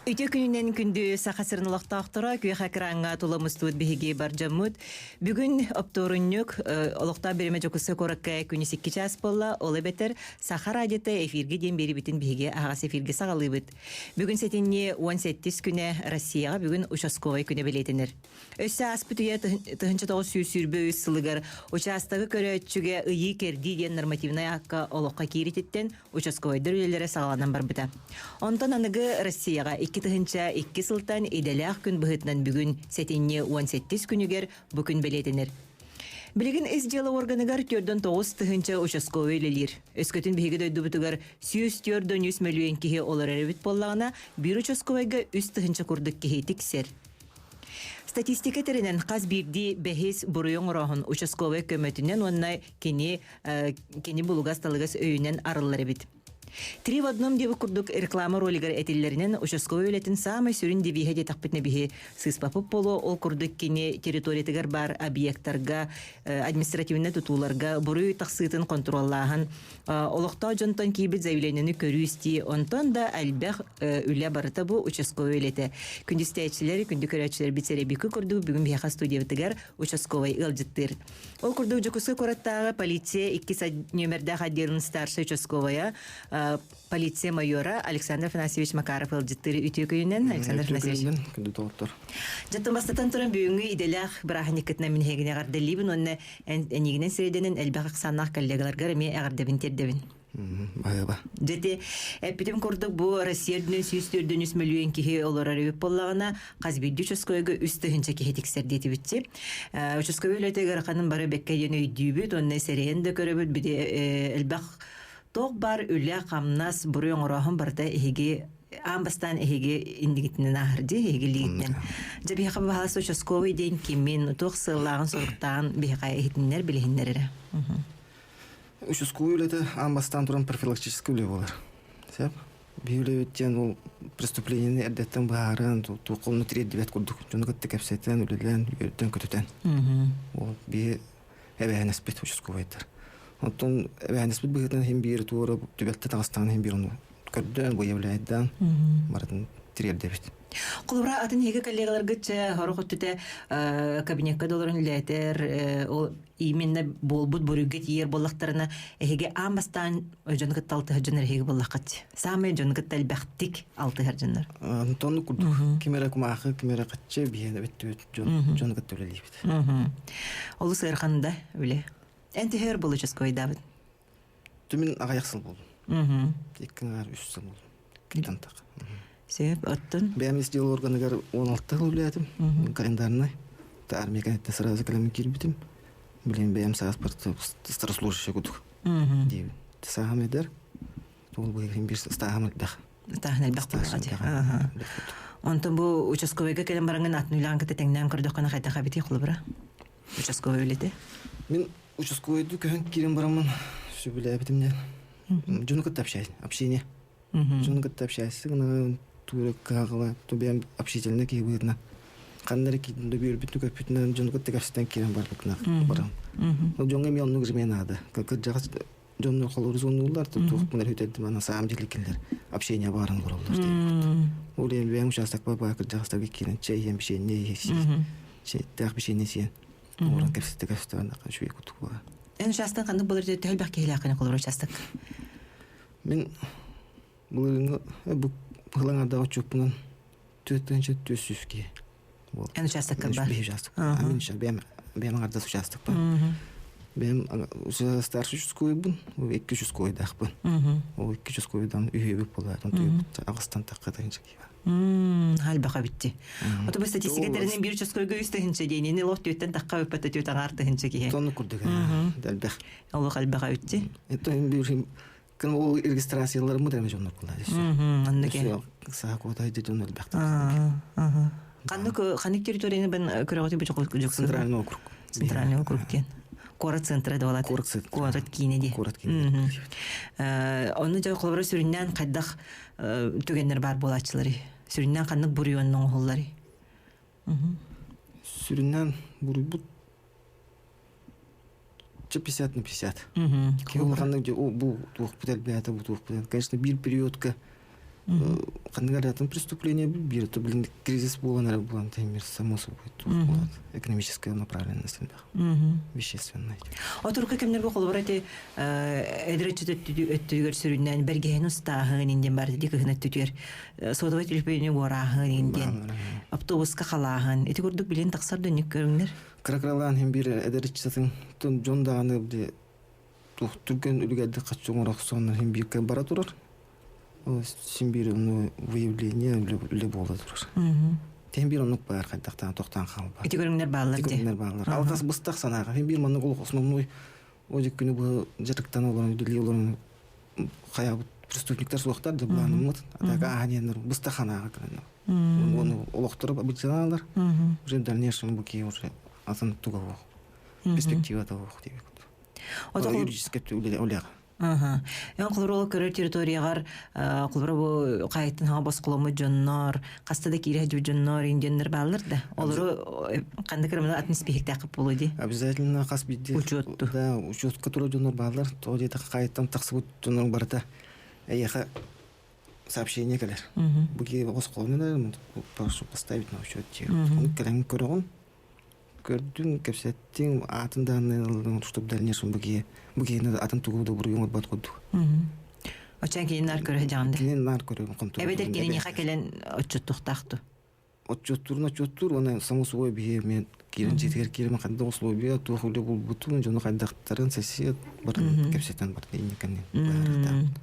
Үтүө күнүнэн күндү Саха сирин олохтоохторо күөх экраҥҥа тула мустубут биһиги бар дьоммут. Бүгүн оптуорунньук олохтоох бириэмэ Дьокуускай куоракка күнүс 2 чаас буолла. Ол эбэтэр Саха радиота эфиргэ диэн биэрибитин биһиги аһаҕас эфиргэ саҕалыыбыт. Бүгүн сэтинньи 18 күнэ Россияҕа бүгүн участковай күнэ бэлиэтэнэр. Өссө ааспыт үйэ 1923 сылыгар учаастагы көрөөччүгэ ыйыы-кэрдии диэн нормативнай аакка олоххо киирититтэн участковайдар үлэлэрэ саҕаланан барбыта. Онтон аныгы Россияҕа 2002 сылтан идэлээх күн быһыытынан бүгүн сэтинньи 18 күнүгэр бу күн бэлиэтэнэр. Билигин ис дьыала органыгар 49 тыһыынча участковай үлэлиир. Өскөтүн биһиги дойдубутугар 143 мөлүйүөн киһи олорор эбит буоллаҕына, биир участковайга 3 тыһыынча курдук киһи тиксэр. Статистика тэринэн хас биирдии бэһис буруйу оҥорооһун участковай көмөтүнэн уонна кини кини булугас-талыгас өйүнэн арыллар эбит. Три в одном диэбит курдук реклама ролигар этиллэринэн участковай үлэтин саамай сүрүн девиһэ диэтэхпитинэ биһи сыыспапыт буолуо ол курдук кини территориятыгар баар объектарга административнай тутууларга буруй тахсыытын хонтуруоллааһын олохтоох дьонтон киирбит заявлениены көрүү-истии онтон да элбэх үлэ барыта бу участковай үлэтэ. Күндүстээччилэр, күндү көрөөччүлэрбит сэрэбикки курдук бүгүн биһиэхэ студиябытыгар участковай ыалдьыттыыр. Ол курдук Дьокуускай куораттааҕы полиция иккис нүөмэрдээх отделын старшай участковайа полиция майора Александр Афанасьевич Макаров ыалдьыттыыр үтүө күнүнэн Александр Афанасьевич. Күндү доҕоттор. Дьаттан бастатан туран бүгүҥҥү идэлээх бырааһынньыккытынан мин эһигини эҕэрдэлиибин уонна эйигинэн сирэйдэнэн элбэх ахсааннаах коллегаларгар эмиэ эҕэрдэбин тиэрдэбин. Баһыыба. Дьэти эппитим курдук бу Россия үрдүнэн 143 мөлүйүөн киһи олорор эбит буоллаҕына, хас биирдии участковайга 3 тыһыынча киһи тиксэр диэтибитчи. Участковай үлэтэ ыараханын бары бэккэ диэн өйдүүбүт уонна сэрэйэн да көрөбүт бити элбэх туох бар үлэ, хамнас, буруй оҥорооһун барыта эһиги аан бастаан эһиги иннигитинэн ааһар дии, эһиги илиигитинэн. Дьэ биһиэхэ баһаас участковый диэн кимин, туох сыаллааҕын-соруктааҕын биһиэхэ иһитиннэр, билиһиннэр эрэ. Участковый үлэтэ аан бастаан туран профилактическай үлэ буолар. Сөп. Биһи үлэбит диэн ол преступленияны эрдэттэн быһааран, туохха онно тириэрдибэт курдук дьону кытта кэпсэтэн, үлэлээн, үөрдэн-көтүтэн. Ол биһи эбээһинэспит участковайдар. Оттон эбээһинэспит быһыытынан иһин биир туора түбэлтэ таҕыстаҕына иһин биир ону көрдөөн, выявляйдаан барытын тириэрдэбит. Холобура, атын эһиги коллегаларгыт чэ сорох өттүтэ кабинекка да олорон үлээтэр, ол именно буолбут буруйга тиийэр буоллахтарына, эһиги аан бастаан дьону кытта алтыһар дьоннор эһиги буоллаххыт. Саамай дьону кытта элбэхтик алтыһар дьоннор. Онтон курдук ким эрэ кумаахы, ким эрэ хаччы биһиэнэ бүттүбүт дьон дьону кытта үлэлиибит. Олус ыарахан да үлэ. Эн төһөр был участковайдаабыт? Түмүн аҕыйах сыл буоллум. Икки аҥаар үс сыл буоллум. Киттан так. Сөп, оттон? Бэйэм ис дьыала органыгар 16 жыл үлэлээтим. Календарный. Армия кэнниттэн сразу кэлэммин киирбитим. Билин бэйэм сааспар старослужащий курдук диибин. Сааһым эдэр. Ол быһыгын биир ыстааһым элбэх. Ыстааһын элбэх буоллаҕа. Онтон бу участковайга кэлэн бараҥҥын атын үлэҕин кытта тэҥнээн көрдөххүнэ хайдах эбитий холобура? Участковай үлэтэ? Мин участковайдуу көһөн киирэн бараммын сөбүлээбитим диэн. Дьону кытта общаюсь, общение. Дьону кытта общаюсь гына туура кыһаҕала тубэм общительный киһи быһыытынан ханна эрэ киирдим да үөрбүт көппүтүнэн дьону кытта кэпсэтэн киирэн барбытына барам. Дьоҥҥо эмиэ оннук жме наада. Кырдьаҕас дьоннор холорузоннуллар, туохпун эрэ үтэрдим ана саам дьиликиллэр общение бааран олороллор диэн. Ол иһин бэйэм учаастакпар баар кырдьаҕастарга киирэн чэй иһэн печенье иһэ чэйдээх печенье сиэн ууран кэпсэтэ кэпсэтэ үчүгэй курдук буолар. Эн учаастак ханнык болор төһө элбэх киһилээххин холор учаастак? Мин былырыыҥҥы бу быһылаҥардаах отчуоппунан 4400 киһи. Эн учаастаккар бар? Биһи учаастак. Мин бэйэм бэйэм аҥардас учаастакпын. Бэйэм старший участковыйбын, икки участковыйдаахпын. Ол икки участковыйдан үһүөбүт буолаат, онтуйбут аҕыстан тахха тыһынча киһи Альбаха битти. Ото бу статистика тэринэн биир участковыйга үс тыһынча диэн, олох түөттэн тахха өппөтө түөт аҥаар тыһынча киһи. Тонну курдук элбэх. Олох элбэх үтти. Это бир кын ол регистрацияларымы да дьоннор кулаа десе. Анныке. Саа куотай дьон элбэх. Ханнык ханнык территорияны бен көрөҕүтү бу Центральный округ. Центральный округ диэн. Куорат центра да болат. Куорат центра. Куорат киинэ дии. Куорат киинэ. Онно дьэ холобура сүрүннээн хайдах түгэннэр баар буолааччылары? Сүрүннээн ханнык буруйун оҥоһуллары? Сүрүннээн буруйбут 50 на 50. Киһи улаханнык дьэ бу туохпут элбээтэ, бу туохпут. Конечно, биир периодка Ханнык атын преступление биир то блин кризис буолан эрэ буолан тэмир само собой экономическая направленность элбэх вещественная. Отурка кэмнэргэ холобура ити эдэр өттүгэр сүрүннээн бэргэһин устааһын индиэн бар ди кыһын өттүтүгэр сотовай телефону уорааһын индиэн автобуска халааһын ити курдук билин тахсар дөннүк көрүҥнэр. Кыра-кыралаан хим биир эдэр ыччатын дьон даҕаны түргэн үлүгэрдик хаччы оҥоро охсоннор хим биир бара турар. Син биир ону выявление үлэ буола турар. Тем биир оннук баар хайдахтаан тохтоон хаалбат. Ити көрүҥнэр бааллар Ити көрүҥнэр бааллар. Алҕас быстах санааҕа. Хим биир маннык олох основной одик күнү быһа дьарыктан олорон үлэлии олорон хайаабыт преступниктар суохтар да былааныммыт. Атака ааһан иһэннэр быстах санааҕа кэлэннэр. Уону олохторо обычаналар. Уже в дальнейшем бу киһи уже атын туга суох. Перспектива того диэбит. Юридическай үлэҕэ. Эн холобура көрөр территорияҕар холобура бу хайыттан хаҥа босхоломмут дьоннор, хаста да киирэ сылдьыбыт дьоннор, индианнар бааллар да. Олору ханнык ырымына атын испииһэктээх буолуо дии. Обязательно хас биирдии учуотту. Да, учуотка турар дьоннор бааллар. Тоҕо диэтэх хайыттан тахсыбыт дьоннор барыта эйиэхэ сообщение кэлэр. Бу киһи босхолонон прошу поставить на учет диye. Оны кэлэн көрөҕүн. Көрдүҥ, кэпсэттиҥ, аатын дааннайын ыллыҥ, чтобы в дальнейшем бу киһи бу киһини атын тугу да буруйун оҥорбот курдук. Оччоон кини наар көрө сылдьаҕын да? Кини наар көрө хонтуруоллуун. Эбэтэр киниэхэ кэлэн отчуттуохтаах дуу? Отчуттуурун отчуттуур, уонна само собой биһи мен киирэн дьиэтигэр киирэн хайдах условия, туох үлэ булбутун, дьону хайдахтарын, сосед барын кэпсэтэн барын инникэннин быһаарыахтаахпыт.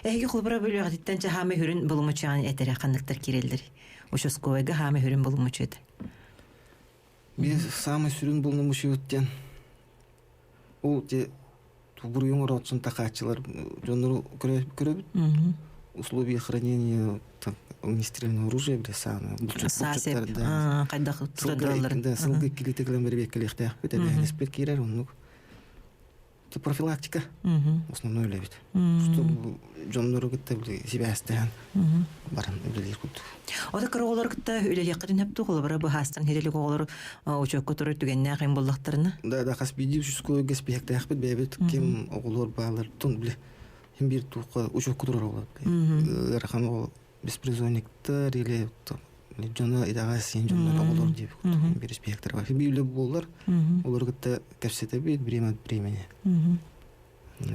Эһиги холобура бөлүөҕүтүттэн чаһаамай хүрүн булумучаҕын этэрэ ханныктар киирэллэр? Участковайга хаамай хүрүн булумучу этэ. Мен самый сүрүн булнумучубут диэн ол те буруйун ороотсун такааччылар дьоннору көрөбүт. Условия хранения огнестрельного оружия бile сааны булчуттар хайдах да сылгы килите кылан бербеккелиэхтээхпит эбээһинэспит киирэр оннук профилактика основной үлэбит. Чтобы дьоннору кытта сибээстэһэн баран үлэлиир курдук. Ото кыра оҕолор кытта үлэлиэххитин сөптүү холобура быһаастан хирилик оҕолор учуокка турар түгэннээх им буллахтарына. Да, да, хас биирдии участковойга испиһэктээхпит бэйэбит ким оҕолор баалар тун биле хим биир туохха учуокка турар оҕолор. Ыарахан оҕо беспризорниктар или дьоно идэҕэ сиэн дьоннор оҕолор диэбит биир испиһэктэр бар. Биир үлэ буолар. Олору кытта кэпсэтэбит время от времени.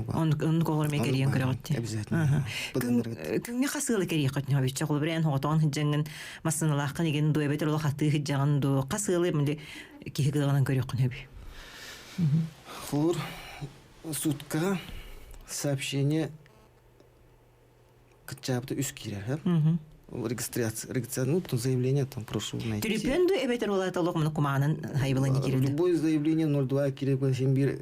Оннук оҕолор эмиэ кэрийэн көрөҕүт дии. Обязательно. Күҥҥэ хас ыалы кэрийэххит ньообичча холобура эн оҕотоҕун сылдьаҥҥын массыыналааххын игин дуу эбэтэр олох атыы сылдьаҕын дуу хас ыалы мили киһи кыаҕынан көрүөххүн сөбүй? Холобур суткаҕа сообщение кыччаабыта үс киирэр регистрация регистрация ну потом заявление там прошу найти Түрүпүөн дуу эбэтэр ол аата олох муну кумаанан хайбылан киирэр любое заявление 02 киирэр син биир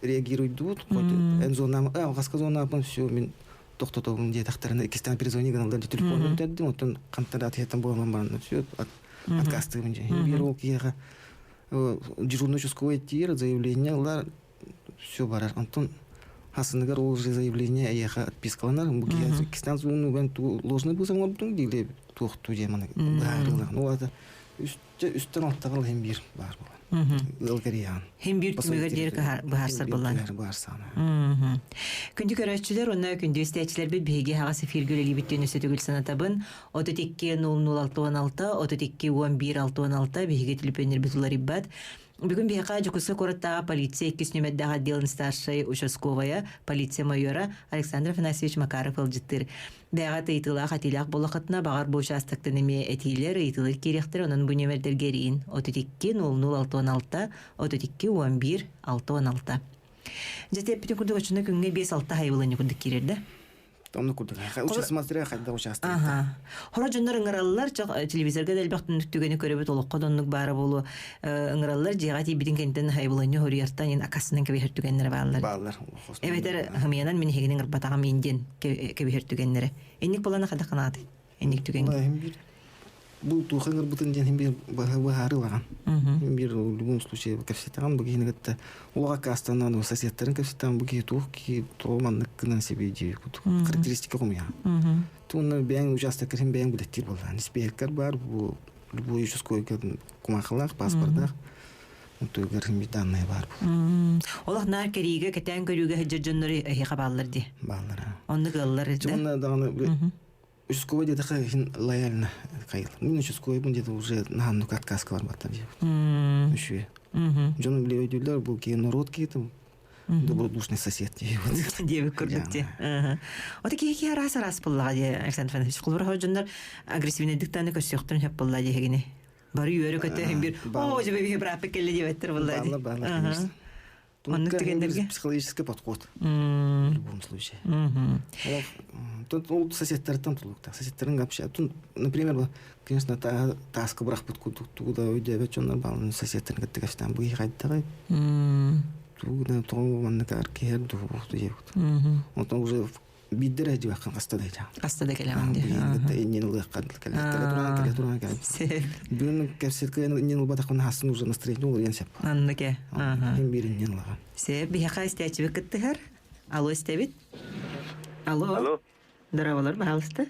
реагируйдуут хоть эн зонам хаска зонаапын все мин тохтотобун диэтэхтэринэ иккистээн перезвони гыналлар телефон бүтэрдим оттон хантан атыһыттан буолан баран все отказтыыбын дьэ биир ол киһиэхэ дежурный участковый тиийэр заявление ылар все барар. Онтон хасыныгар ол уже заявление эйиэхэ отпискаланар. Бу киһи иккистээн суунуган ложный быыс оҥорбутуҥ диили туохтуу диэн маны быһаарыылаах. Ну это үстэн алтаҕа иһин биир баар буолан. Ыал кэрийэҕин. Хин биир түмүгэр диэри быһаарсар буоллаан. Быһаарсаана. Күндү көрөөччүлэр уонна күндү истээччилэрбит биһиги аһаҕас эфиргэ үлэлиибит диэн өссө төгүл санатабын. 32 00 66 32 11 66 биһиги түлүпүөннэрбит уларыйбат. Бүгүн биһиэхэ Дьокуускай куораттааҕы полиция иккис нүмердээх отделын старшай участковайа, полиция майора Александр Афанасьевич Макаров ыалдьыттыыр. Бэйэҕэ ыйытыылаах этиилээх буоллаххытына, баҕар бу участоктан эмиэ этиилэр, ыйытыылар киириэхтэрэ, онон бу нүөмэрдэргэ эриин 32 00 66 32 11 66. Дьэ, эппитин курдук оччоно күҥҥэ 5-6 хайыбыланньа курдук киирэр да? Онно курдук. Смотря хайдах участвует. Ага. Хоро дьоннор ыҥыраллар, телевизорга да элбэх түгэни көрөбүт, олоххо да оннук баара буолуо. Ыҥыраллар, дьиэҕэ тиийбитин кэнниттэн хайбыланньа хоруйартан ин акасынан кэбиһэр түгэннэрэ бааллар. Бааллар. Эбэтэр хымыйанан мин эһигини ыҥырбатаҕым иин диэн кэбиһэр түгэннэрэ. Инник буолана хайдах канааты? Инник түгэҥҥэ. Бу туох ыҥырбытын диэн биир быһаарыылаҕын. Биир в любом случае кэпсэтэҕин бу киһини кытта улаҕа аккаастанан соседтарын кэпсэтэҕин бу киһи туох киһи тоҕо маннык гынан себе диир курдук характеристика хомуйаҕын. Туонна бэйэҥ участоктарын бэйэҥ билэттиир буоллаҕын. Испиэһэккэр баар бу любой участковойга кумаахылаах, паспордаах онтугар данные баар буолар. Олох наар кэриигэ кэтээн көрүүгэ сылдьар дьоннору эһиэхэ бааллар дии. Бааллар. Оннук ыаллар. Уонна даҕаны Участковый диэтэхэ иһин лояльно кайыл. Мин участковыйбын диэте уже наһаннук отказка барбаттар диэбит. Үшүө. Дьон биле өйдүүллэр бу киһи норуот киһи добродушный сосед диэбит. Диэбит курдук дии. Ота киһи киһи араас араас буллаҕа дии Александр Иванович. Холобура дьоннор агрессивнайдык дааны көрсүөхтэрин сөп буолла диэһигини. Бары үөрэ көтө бир оо дьэ биһи бырааппыт кэллэ диэбэттэр буолла дии. Бааллар, бааллар, конечно. Оннук түгэннэргэ? Психологический подход в любом случае. Тут ол соседтартан тулуктаах. Соседтарын вообще, тут, например, конечно, тааска бырахпыт курдук тугу да өйдөөбөт дьоннор бааллар соседтарын кытта кэпсээн бу хайдаҕый тугу да тоҕо маннык киһи дуу диэбит. Онтон уже биирдэ эрэ дьыбаххын хаста да дьаҕ. Хаста да кэлэҕин дии. Иннин ылыахха кэлэ туран кэлэ туран кэлэ. Бүгүн кэпсэткэ иннин ылбатахпына хасын уже настроение уларыйан сөп. Анныке. Хин биир иннин ылаҕын. Сөп, биһиэхэ истээччибит кыттыһар. Алло, истэбит. Алло. Алло. Здраволор, пожалуйста.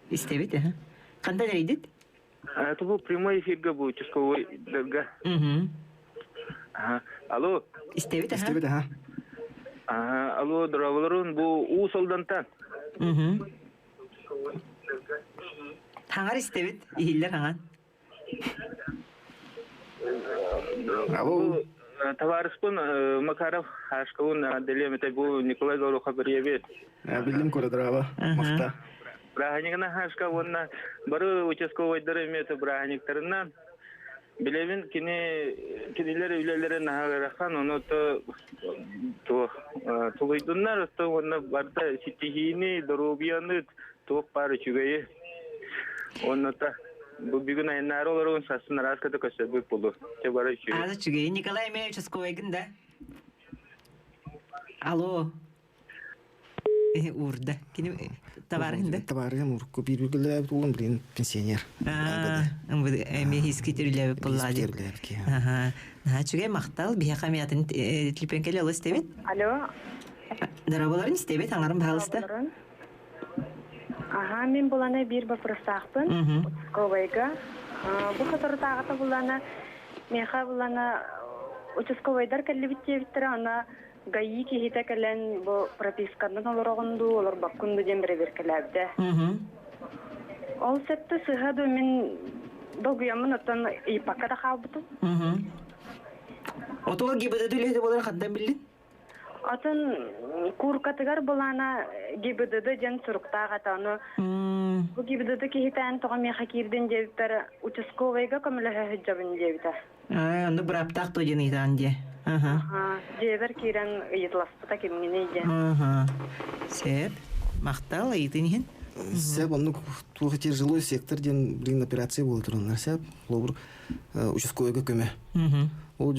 Истэбит, аха. Хантан эрийдит? Это был прямой эфирга был участковый дерга. Угу. Ага. Алло. Истэбит, аха. Истэбит, аха. Ага. Алло, здраволорун, бу Уус Алдантан. Угу. Хаҥар истэбит, иһиллэр хаҥан. Алло. Товарыспын Макаров Хашкалун отделение бу Николай Горуха привет. Биллим көрө Махта. Бырааһынньыгынан Хашка уонна бары участковайдары эмиэ бырааһынньыктарынан билэбин кини кинилэр үлэлэрэ наһаа ыарахан ону то туох тулуйдуннар то уонна барыта ситиһиини доруобуйаны туох баар үчүгэйи уонна та бу бүгүн айаннаары олоругун сарсын араас ката көстөрбүт буолу те бары үчүгэй Аазы үчүгэй. Николай эмиэ участковайгын да? Алло. Уурда. Кини табаарыһын да? Табаарыһым урукку биир үлэлээбит уолум билигин пенсионер. Эми хискитер үлэлээбит буоллаа дии. Аха. Наһаа үчүгэй махтал. Биһиэхэ миятын телефон алло истэбит. Алло. Дорабаларын истэбит, аҥарым баһалыста. Аха, мин булана биир боппуруостаахпын. Участковайга. Бу соторутааҕыта булана миэхэ булана участковайдар кэллибит диэбиттэрэ, ана ГАИ киһитэ кэлэн бу прописканнан олороҕун дуу, олорбоккун дуу диэн бэрэбиэркэлээбитэ. Ол сөптө сыһа дуу мин долгуйаммын оттон ыйыппакка да хаалбытым. Отуол ГИБДД үлэһитэ буоларын хантан биллин? Атын кууркатыгар былаана ГИБДД диэн суруктаах этэ. Ону бу ГИБДД киһитээн тоҕо миэхэ киирдин диэбиттэр участковайга көмөлөһө сылдьабын диэбитэ. Онно бырааптаах дуо диэн ыйытаан диэ. Дьиэбэр киирэн ыйыталаспыта кимҥиний диэн. Сөп. Махтал ыйытын иһин. Сөп, оннук туох жилой сектор диэн блин операция буола тураллар. Сөп, холобур участковайга көмө. Ол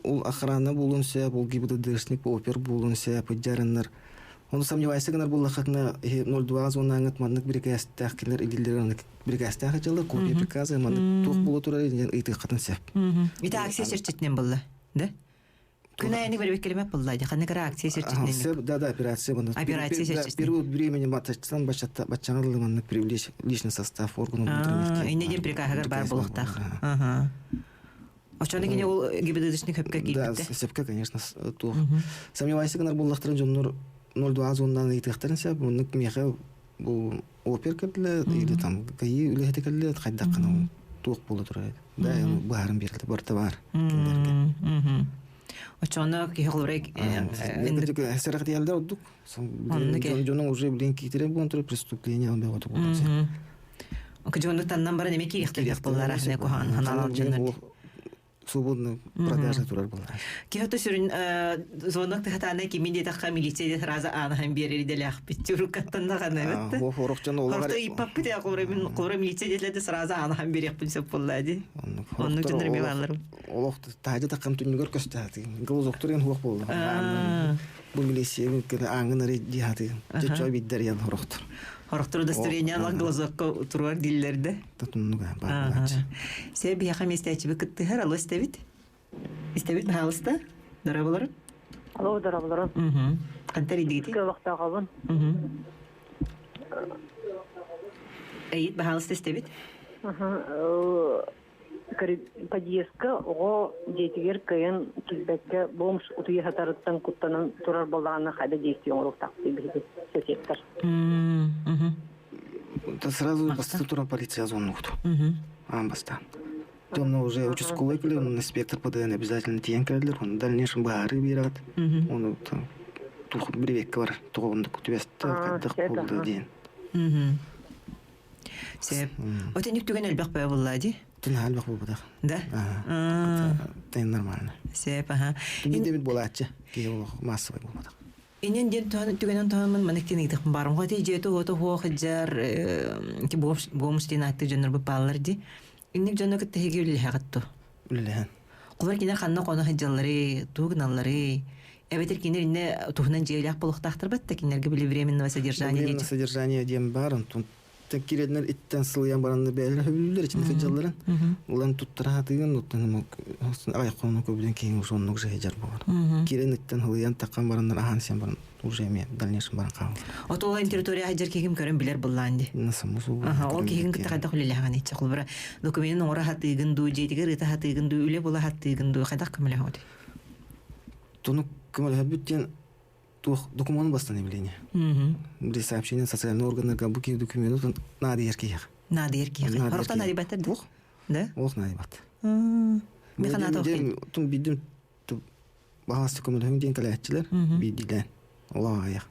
ол охрана буолуон сөп, ол ГИБДДшник, опер буолуон сөп, ыдьарыннар. Ону сомневайся гынар буоллаххытына 02 зонаҥыт маннык бирикээстээх кинилэр илиилэрин бирикээстээх дьыала копия приказа маннык туох буола турар диэн ыйытыаххытын сөп. Ити акция чэрчитинэн буолла, да? Күн айаны бэрбеккелемеп буолла, ханнык эрэ акция чэрчитинэн. Сөп, да, да, операция маннык. Операция чэрчитинэн. Период времени баччаттан баччаҥа дылы маннык привлечь личный состав органов внутренних дел. Инне диэн приказыгар баар буолуохтаах. Ага. Очону кини ол ГИБДДшник хөпкө киирбитте. Да, сөпкө, конечно, туох. Сомневайся гынар буоллахтарын дьоннор 02 зоннан ыйытыахтарын сөп, оннук миэхэ бу опер кэллэ или там ГАИ үлэһитэ кэллэ хайдаххына туох буола турар да быһааран биэрэллэр барыта баар кинилэргэ. Очону киһи холобура сэрэхтиэллэр ордук дьонуҥ уже блин киитирэн буолан турар преступление бөҕөтө буолан Дьону таннан баран эме киириэхтэрэх буоллар куһаҕан ханаалар дьоннор свободный продажа турар буолар. Киһи сүрүн звонок тыһатаана кимин диэтэххэ милиция диэ сразу аанаһан биэрэр идэлээхпит чуруккаттан даҕаны эбит. Хорох дьон олар. Хорто ыйыппаппыт я кура мин кура милиция диэлэрде сразу аанаһан биэриэхпин сөп буолла ди. Оннук дьоннор эмиэ бааллар. Олох таһдьа таххам түннүгэр көстө Глазоктор ген хуох буолла. Бу милиция ааҥын ары диһаты. Чочо биддер ян хорохтор. Хорохтор удостоверение алан глазокка туруар диллерде. Тутуннуга бар. Се биһиэхэ миэстээччиби кыттыһар, алло истэбит. Истэбит, баһаалыста. Дорооболорун. Алло, дорооболорун. Хантан идигити? Кылахтааҕабын. Эйит, баһаалыста истэбит. Подъездка оҕо дьиэтигэр кыайан киирбэккэ бомж утуйа сатарыттан куттанан турар буоллаҕына хайда действие оҥоруохтаахпытый биһиги соседтар. Сразу бастакы туран полиция звонукту. Аан бастаан. Тонна уже участковый кэлэр, он инспектор ПДН обязательно тиийэн кэлэллэр, он дальнейшем быһаарыы биэрэҕит. Оны тух бирибекке бар, тоҕо оннук түбэстэ, хайдах буолла диэн. Сөп. Отенник түгэн элбэх бөҕө буолла дии? Түн элбэх буолбатах. Да? Тэн нормально. Сөп, аха. Түн буолааччы, киһи олох массовый буолбатах. Инен диэн түгэнэн туһаммын манык диэн ыйытыахпын баарым. Хоти дьиэтэ уота хуох сылдьар ити бомж диэн ааттыыр дьоннор бааллар дии. Инник дьону кытта эһиги үлэлэһэҕит дуо? Үлэлэһэн. Кулар кинилэр ханна хоно сылдьалларый, тугу гыналларый? Эбэтэр кинилэр иннэ туһунан дьиэлээх буолуохтаахтар бат да кинилэргэ били временного содержания Временное содержание диэн баар, онтон киирэннэр иттэн сылыйан баранна бэйэлэрэ сөбүлүүллэр ичинэ сылдьалларын. Улан туттара хатыгын, оттон аҕай хоно көбүлэн киһи уже оннук же сылдьар буолар. Киирэн иттэн сылыйан таххан бараннар аһаан сиэн баран уже эмиэ дальнейшем баран хаалар. Ото ол территория сылдьар киһим көрөн билэр буллаан ди. Аха, ол киһигин кытта хайдах үлэлэһэҕин иччэ холобура документын оҥоро хатыыгын дуу, дьиэтигэр ыыта хатыыгын дуу, үлэ була хатыыгын дуу, хайдах көмөлөһөҕүт? Туну көмөлөһөрбүт диэн туох докумуон восстановление. При сообщении социальный органнарга бу киһи докумену наадыйар киһиэхэ. Наадыйар киһиэхэ. Хорохтон наадыйбаттар да? Да? Ох наадыйбат. Мен ханаата Тум бидим баҕас көмөлөһүҥ диэн кэлээччилэр биирдиилээн олох аҕыйах.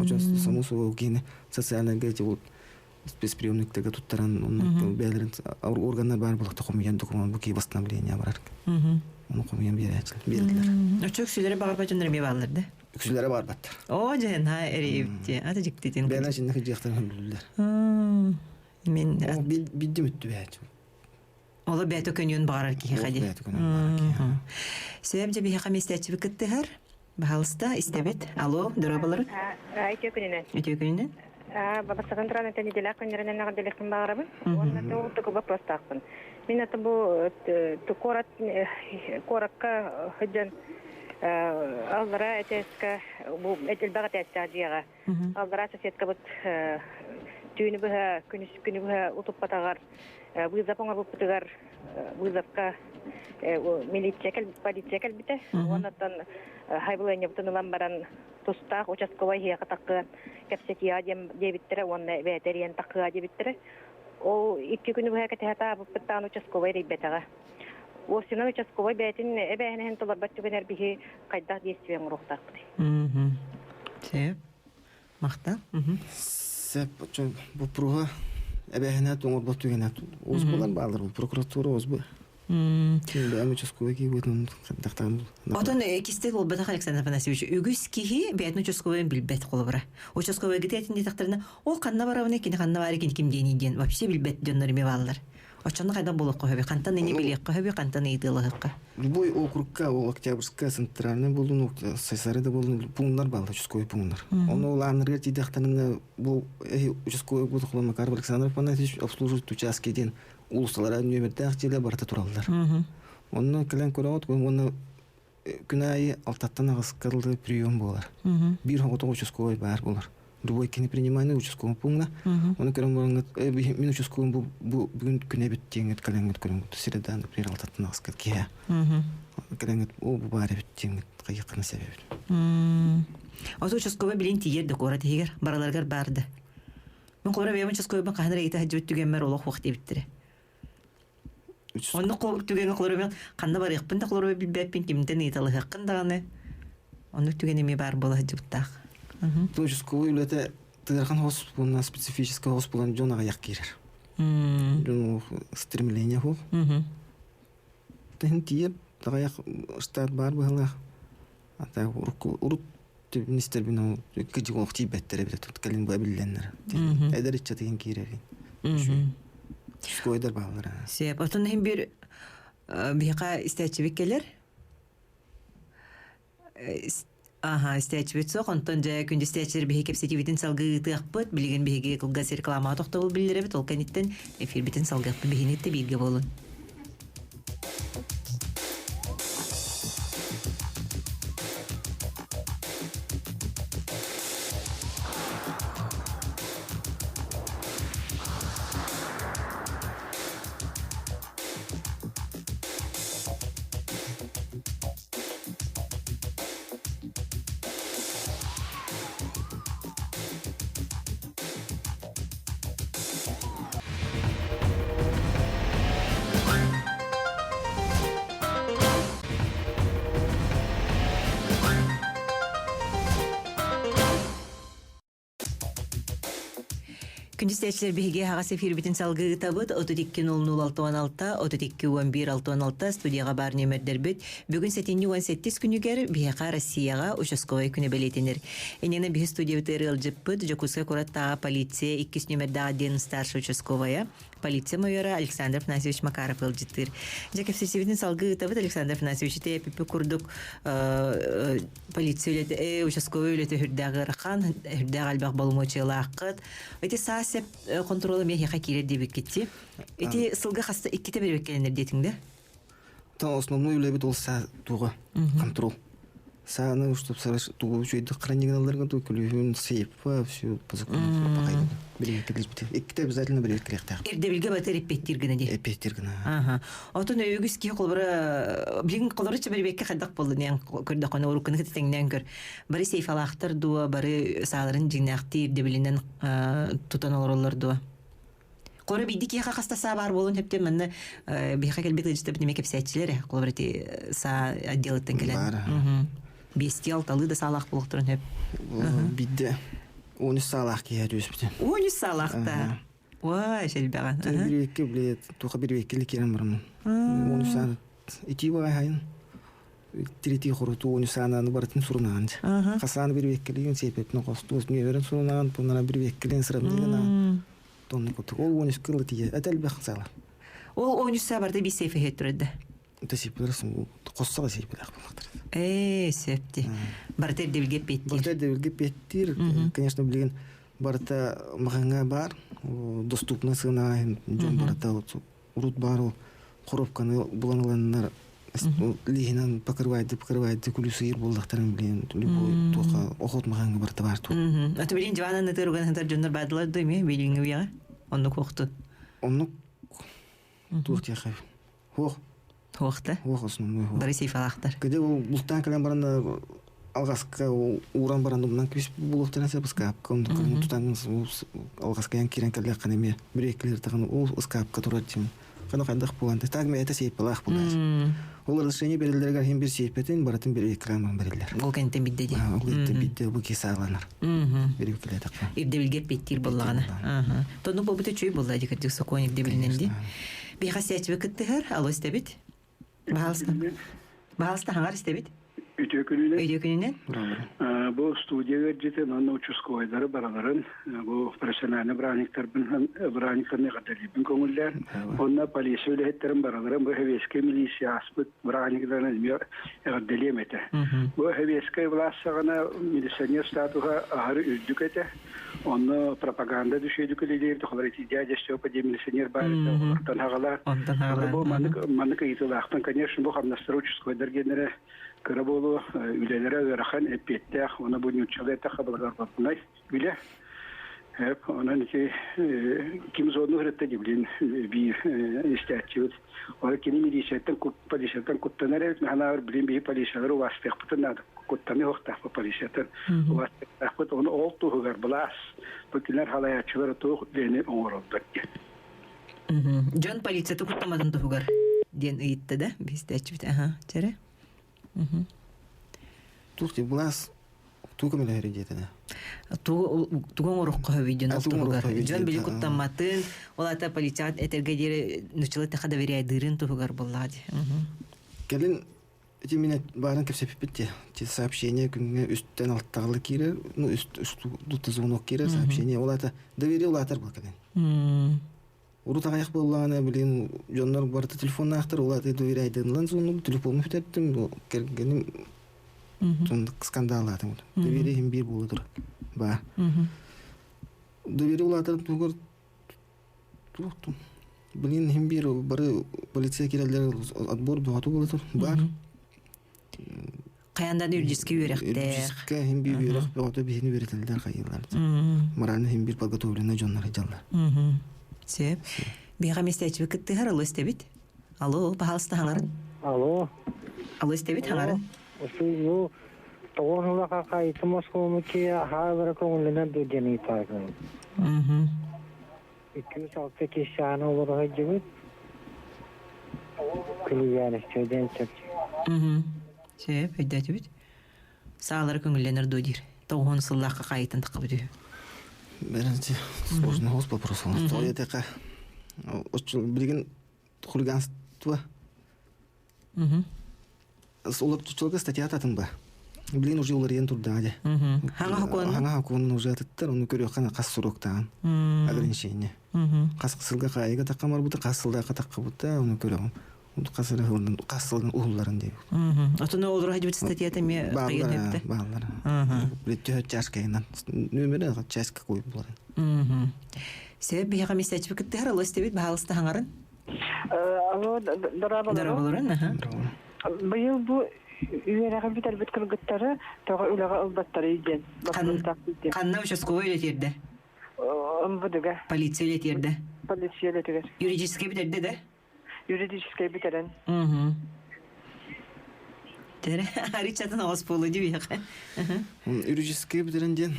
Очон само собой киһини социальный вот спецприемниктарга туттаран онно бэйэлэрин органнар баар буолуохта хомуйан документ бу киһи восстановление барар. Ону хомуйан биэрээччилэр биэрдилэр. Очо үксүлэрэ баҕарбат дьоннор эмиэ бааллар да? Үксүлэрэ баарбаттар. Оо дьэһэн ха эриэбитти. Ата дьиктитин. Бэйэлэр чиннэ кыдьыахтарын хөллүллэр. Мен биддим үттүбээччи. Оло бэйэтэ көнүөн баҕарар киһиэхэ дии. Сөп дьэ биһиэхэ миэстээччиби кыттыһар. Баһалыста истэбит. Алло, дорооболору. Үтүө күнүнэн. Үтүө күнүнэн. Бастатан туран этэн идэлээх күннэринэн эҕэрдэлиэхпин баҕарабын. Уонна тугу боппуруостаахпын. Мин аты бу куорат куоракка сылдьан аллара этээскэ бу элбэх этээстээх дьиэҕэ аллара соседкабыт түүнү быһа күнүс күнү быһа утуппатаҕар вызов оҥорбуппутугар вызовка милиция полиция кэлбитэ уоннаттан хайбылыанньабытын ылан баран тустаах участковай иһиэхэ таккыан кэпсэтиэҕэ диэн диэбиттэрэ уонна бэйэтэ эрийэн таккыа диэбиттэрэ ол икки күнү быһа кэтэһэ таабыппыттаан участковай эрийбэтэҕэ Уопсайынан участковай бэйэтин эбээһинэһин толорбот түгэнэр биһи хайдах действие оҥоруохтаахпытый? Сөп. Махтал. Сөп. Боппуруоһа эбээһинэ оҥорбот түгэнэ уус буолар баалар прокуратура уус бу. Бэйэм участковай киһи хайдахтаан Отон кистэл буолбатах Александр Афанасьевич үгүс киһи бэйэтин участковайын билбэт холобура. Участковайга этин диэтэхтэринэ ол ханна барабыный кини ханна баары кини ким диэний диэн вообще билбэт дьоннор эмиэ бааллар. Оччону хайдах буолуохха сөбүй? Хантан ини билиэххэ сөбүй, хантан ыйытыалаһыахха? Любой округка, ол Октябрьская, Центральная буолун, Сайсары да буолун, пунктар бааллар, участковый пунктар. Ону улааннарга тиийдэхтэринэ бу участковый буолуохла Макаров Александр Афанасьевич обслуживает участки диэн улуусталара нүөмэрдээх дьиэлэр барыта тураллар. Онно кэлэн көрөҕүт, уонна күн аайы алтаттан аҕыска дылы прием буолар. Биир соҕотох участковый баар буолар. Любой кини принимание участковый пункта. Оны көрөн бараҥҥыт, мин участковым бу, бу бүгүн күнэбит диэҥҥит кэлэҥҥит көрөҥҥүт среда, например, алтаттан аҕыска киһи. Кэлэҥҥит, о, бу баар эбит диэҥҥит хайыаххына сэбэбит. Ото участковый билин тиийэр да куорат иһигэр, бараларыгар баар да. Мин холобура бэйэм участковыйбын хаһан эрэ ыйыта сылдьыбыт түгэммэр олох уох диэбиттэрэ. Оннук түгэҥҥэ холоруйбун ханна барыахпын да холоруйу билбэппин, кимтэн ыйыталаһыаххын даҕаны. Оннук түгэн эмиэ баар буола сылдьыбыттаах. Участковый үлэтэ тыарахан хос уонна специфическэй хос булан дьон аҕыйах киирэр. Дьон стремление суох. Тэһин тиийэр аҕыйах штат баар быһалаах. Ата урут министербин кыдьык олох тиийбэттэр эбит тут кэлин бу биллэннэр. Эдэр ыччатыгын киирэрин. Скойдар бааллар. Сөп. Отон иһин бир биһиэхэ истээччибит кэлэр. Аха, истээччибит суох. Онтон дьэ күндү истээччилэр биһи кэпсэтиибитин салгыы ыытыахпыт. Билигин биһиги кылгас рекламаҕа тохтобул биллэрэбит. Ол кэнниттэн эфирбитин салгыахпыт. Биһини бииргэ буолун. Күндү истээччилэр биһиги аһаҕас эфирбитин салгыы ыытабыт. 32 00 66 32 11 66 студияҕа баар нүөмэрдэрбит. Бүгүн сэтинньи 18 күнүгэр биһиэхэ Россияҕа участковай күнэ бэлиэтэнэр. Инньэ биһи студиябытыгар ыалдьыппыт Дьокуускай куораттааҕы полиция иккис нүөмэрдээх отделын старшай участковайа, полиция майора Александр Афанасьевич Макаров ыалдьыттыыр. Дьэ кэпсэтиибитин салгыы ыытабыт. Александр Афанасьевич ити эпиппит курдук полиция үлэтэ, участковай үлэтэ үрдээх ыарахан, үрдээх элбэх боломуочуйалааххыт. Ити саас сеп контуруола эмиэ эһиэхэ киирэр диэбиккитти. Ити сылга хаста иккитэ бэрэбиэркэлэнэр диэтиҥ да? Та основной үлэбит ол саа туга контрол. Сааны уступ сараш тугу үчүгэйдик хранигналарга ту күлүһүн сейфа все по закону пакайда. Биреккилибит. Иккитэ обязательно биреккилиэхтээх. Ирдэбилгэ батыр эппиэттиир гына дии. Эппиэттиир гына. Аха. Отон үгүс киһи холобура билигин холобура чэбэрбиэккэ хайдах буолла диэн көрдөххүнэ уруккуну кытта тэҥнээн көр. Бары сейфалаахтар дуо, бары сааларын дьиҥнээхтии ирдэбилинэн тутан олороллор дуо? Холобура биирдии киһиэхэ хаста саа баар буолуон сөптөө манна биһиэхэ кэлбит ыалдьыттарбыт эмиэ кэпсээччилэр ээ. Холобура ити саа отделыттан кэлэн. Баар. Биэстии алталыы да саалаах буолуохтарын сөп. Биирдэ 13 саалаах киһи түспүтүм. 13 саалаахта. Уай, элбэҕин. Бириэкки, блядь, туха бириэккили киирэн бараммын. 13 сааны итии баҕай хайын. Тиритии хорутуу 13 саананы барытын сурунаан. Хасааны бириэккилигин сиэппэппин хостуус нүөмэрин сурунаан, пуннара бириэккилин сырамнигына. Тонну кутук. Ол 13 кылы тиийэ. Это элбэх саала. Ол 13 саа барда би сейф иһеттүрдэ. Это сейфлер хоссоҕо сейфлээх буоллахтар. Ээ, сөпти. Барыта ирдэбилгэ эппиэттиир. Барыта ирдэбилгэ эппиэттиир. Конечно, билигин барыта маҕаҥҥа баар, доступно сыана дьон барыта урут баар ол коробканы булан ыланнар лиһинэн покрывайды покрывайды күлүсүйэр буоллахтарын билин любой туоха охот маҕаҥҥа барыта баар туох. Аты билин диван аннытыр уган хантар дьоннор баадылар да эми билиҥҥи уйаҕа оннук уохтун. Оннук туох диэхэ хуох Хуохта. Хуох основной хуох. Бары сейфалаахтар. Кыдьык ол бултаан кэлэн баран алҕаска ууран баран умнан күүс булуохтарын сөп ыскаапка оннук тутан алҕаска ян киирэн кэллэххинэ эмиэ бүрүөккэлэр таҕын ол ыскаапка турар дим хана хайдах буолан так это сейпалаах буолар ол разрешение бериллэригэр хин бир сейпетин барытын бир экран бериллер ол кэнтэн бидде ди ол кэнтэн бидде бу кисааланар бириккилетакка ирдэбилге эппиэттиир буоллаҕына тонну буолбута үчүгэй буолла ди кырдьык сокуон ирдэбилинэн ди Биһиэхэ истээччибит кыттыһар. Алло, истэбит. Баһаалыста. Баһаалыста хаҥар истэбит. Үтүө күнүнэн. Үтүө күнүнэн. Бу студия ыалдьытын уонна участковайдары бараларын бу профессиональный бырааһынньыктарбын бырааһынньыктарын эҕэрдэлиирбин көҥүллээн уонна полиция үлэһиттэрин бараларын бу сэбиэскэй милиция ааспыт бырааһынньыктарын эмиэ эҕэрдэлиэм этэ. Бу сэбиэскэй былаас саҕана милиционер статуһа аһары үрдүк этэ. Онно пропаганда düşüydük үлэлиир тохолор ити дядя Степа диэн милиционер баар этэ олортон хаҕалаан. Онтон хаҕалаан. Бу маннык маннык ыйытыылаахпын, конечно, бу хамнастара участковайдар геннэрэ кыра буолуо, үлэлэрэ ыарахан, эппиэттээх, уонна бу нууччалыы эттэххэ благороднай үлэ. Эп, онон ити ким зону ырытта диблин биир истээччибит. Ол кини милицияттан полицияттан куттанар эбит, ханаабар билин биһи полициялары убаастыахпытын наада. Куттаны уохтаахпыт полицияттан убаастыахтаахпыт. Ону ол туһугар былаас бу кинилэр халайааччылара туох үлэни оҥороллор диэн. Дьон полицияты куттаматын туһугар диэн ыйытта да биһистээччибит. Аха, чэрэ. Туох дии былаас туу көмөлөһөр диэтэнэ. Тугу оҥороххо сөбүй диэн ол туһугар. Дьон били куттамматын, ол ата полицияҕа этэргэ диэри нуччалыы тэхэ доверяйдыырын туһугар буоллаҕа дии. Кэлин ити мин баарын кэпсэппиппит дии. Ти сообщение күҥҥэ үстэн алтаҕала киирэр, ну үс дутта звонок киирэр сообщение. Ол ата доверие улаатар буол кэлин. Урут аҕыйах буоллаҕына, билигин дьоннор барыта телефоннаахтар, ол аата доверяйданылан сууннум, телефоммун сүтэрдим, кэргэним скандаллаатым. Доверие иһин биир буола турар. Баа. Доверие улаатар туһугар туохтум. Билигин иһин биир бары полиция кирэллэр отбор бөҕөтө буола тур. Баар. Хайандан юридический үөрэхтээх. Юридическэй иһин биир үөрэх бөҕөтө биһини үөрэтэллэр хайыылар. Морально иһин биир подготовленный дьоннор дьаллар. Сөп. Биһиэхэ миэстээччибит кыттыһар, алло истэбит. Алло, пожалуйста, хаҥарын. Алло. Алло, истэбит, хаҥарын. Ну, тоҕо улаха хайытым оскуолуму хаалара көҥүллэнэр дуу диэн ыйытаакын. 206 киһи олоро сылдьыбыт. Күлүгээнэхчэ диэн сөп. Сөп, өйдөөтүбүт. Саалары көҥүллэнэр дуо диир. Тоҕуһун сыллаахха хаайыттан таххабыт үһү. Беренче сложный вопрос. Тоя тека. Билген хулиганство. Олар тучалга статья татын ба. Билген уже улар турда аде. Хаңа хокон. Хаңа хокон уже атыттар, оны көрү кана кас суроктан. Ограничение. Кас кысылга кайга таккамар бута, кас сылда такка бута, оны көрөм. Касыры кас сылдын ухулларын деп. Отоно олор хадибит статьята ме кыйын хепте. Баалар. Билет чашкайынан. Нөмөрө чашка коюп булар. Себеп биһиэхэ мистэчи кыттыһар алыс тебит баһалыста хаҥарын. Алло, дорабалар. Дорабаларын, аха. Быйыл бу үөрэҕи бүтэрбит кыргыттары тоҕо үлэҕэ ылбаттары диэн. Ханна участковый үлэтиэрдэ? МВДга. Полиция үлэтиэрдэ? Полиция үлэтигэр. Юридический бүтэрдэ да? Юридический бүтэрэн. Тере, аричатын оҕос буолу дии биһиэхэ. Юридический бүтэрэн диэн.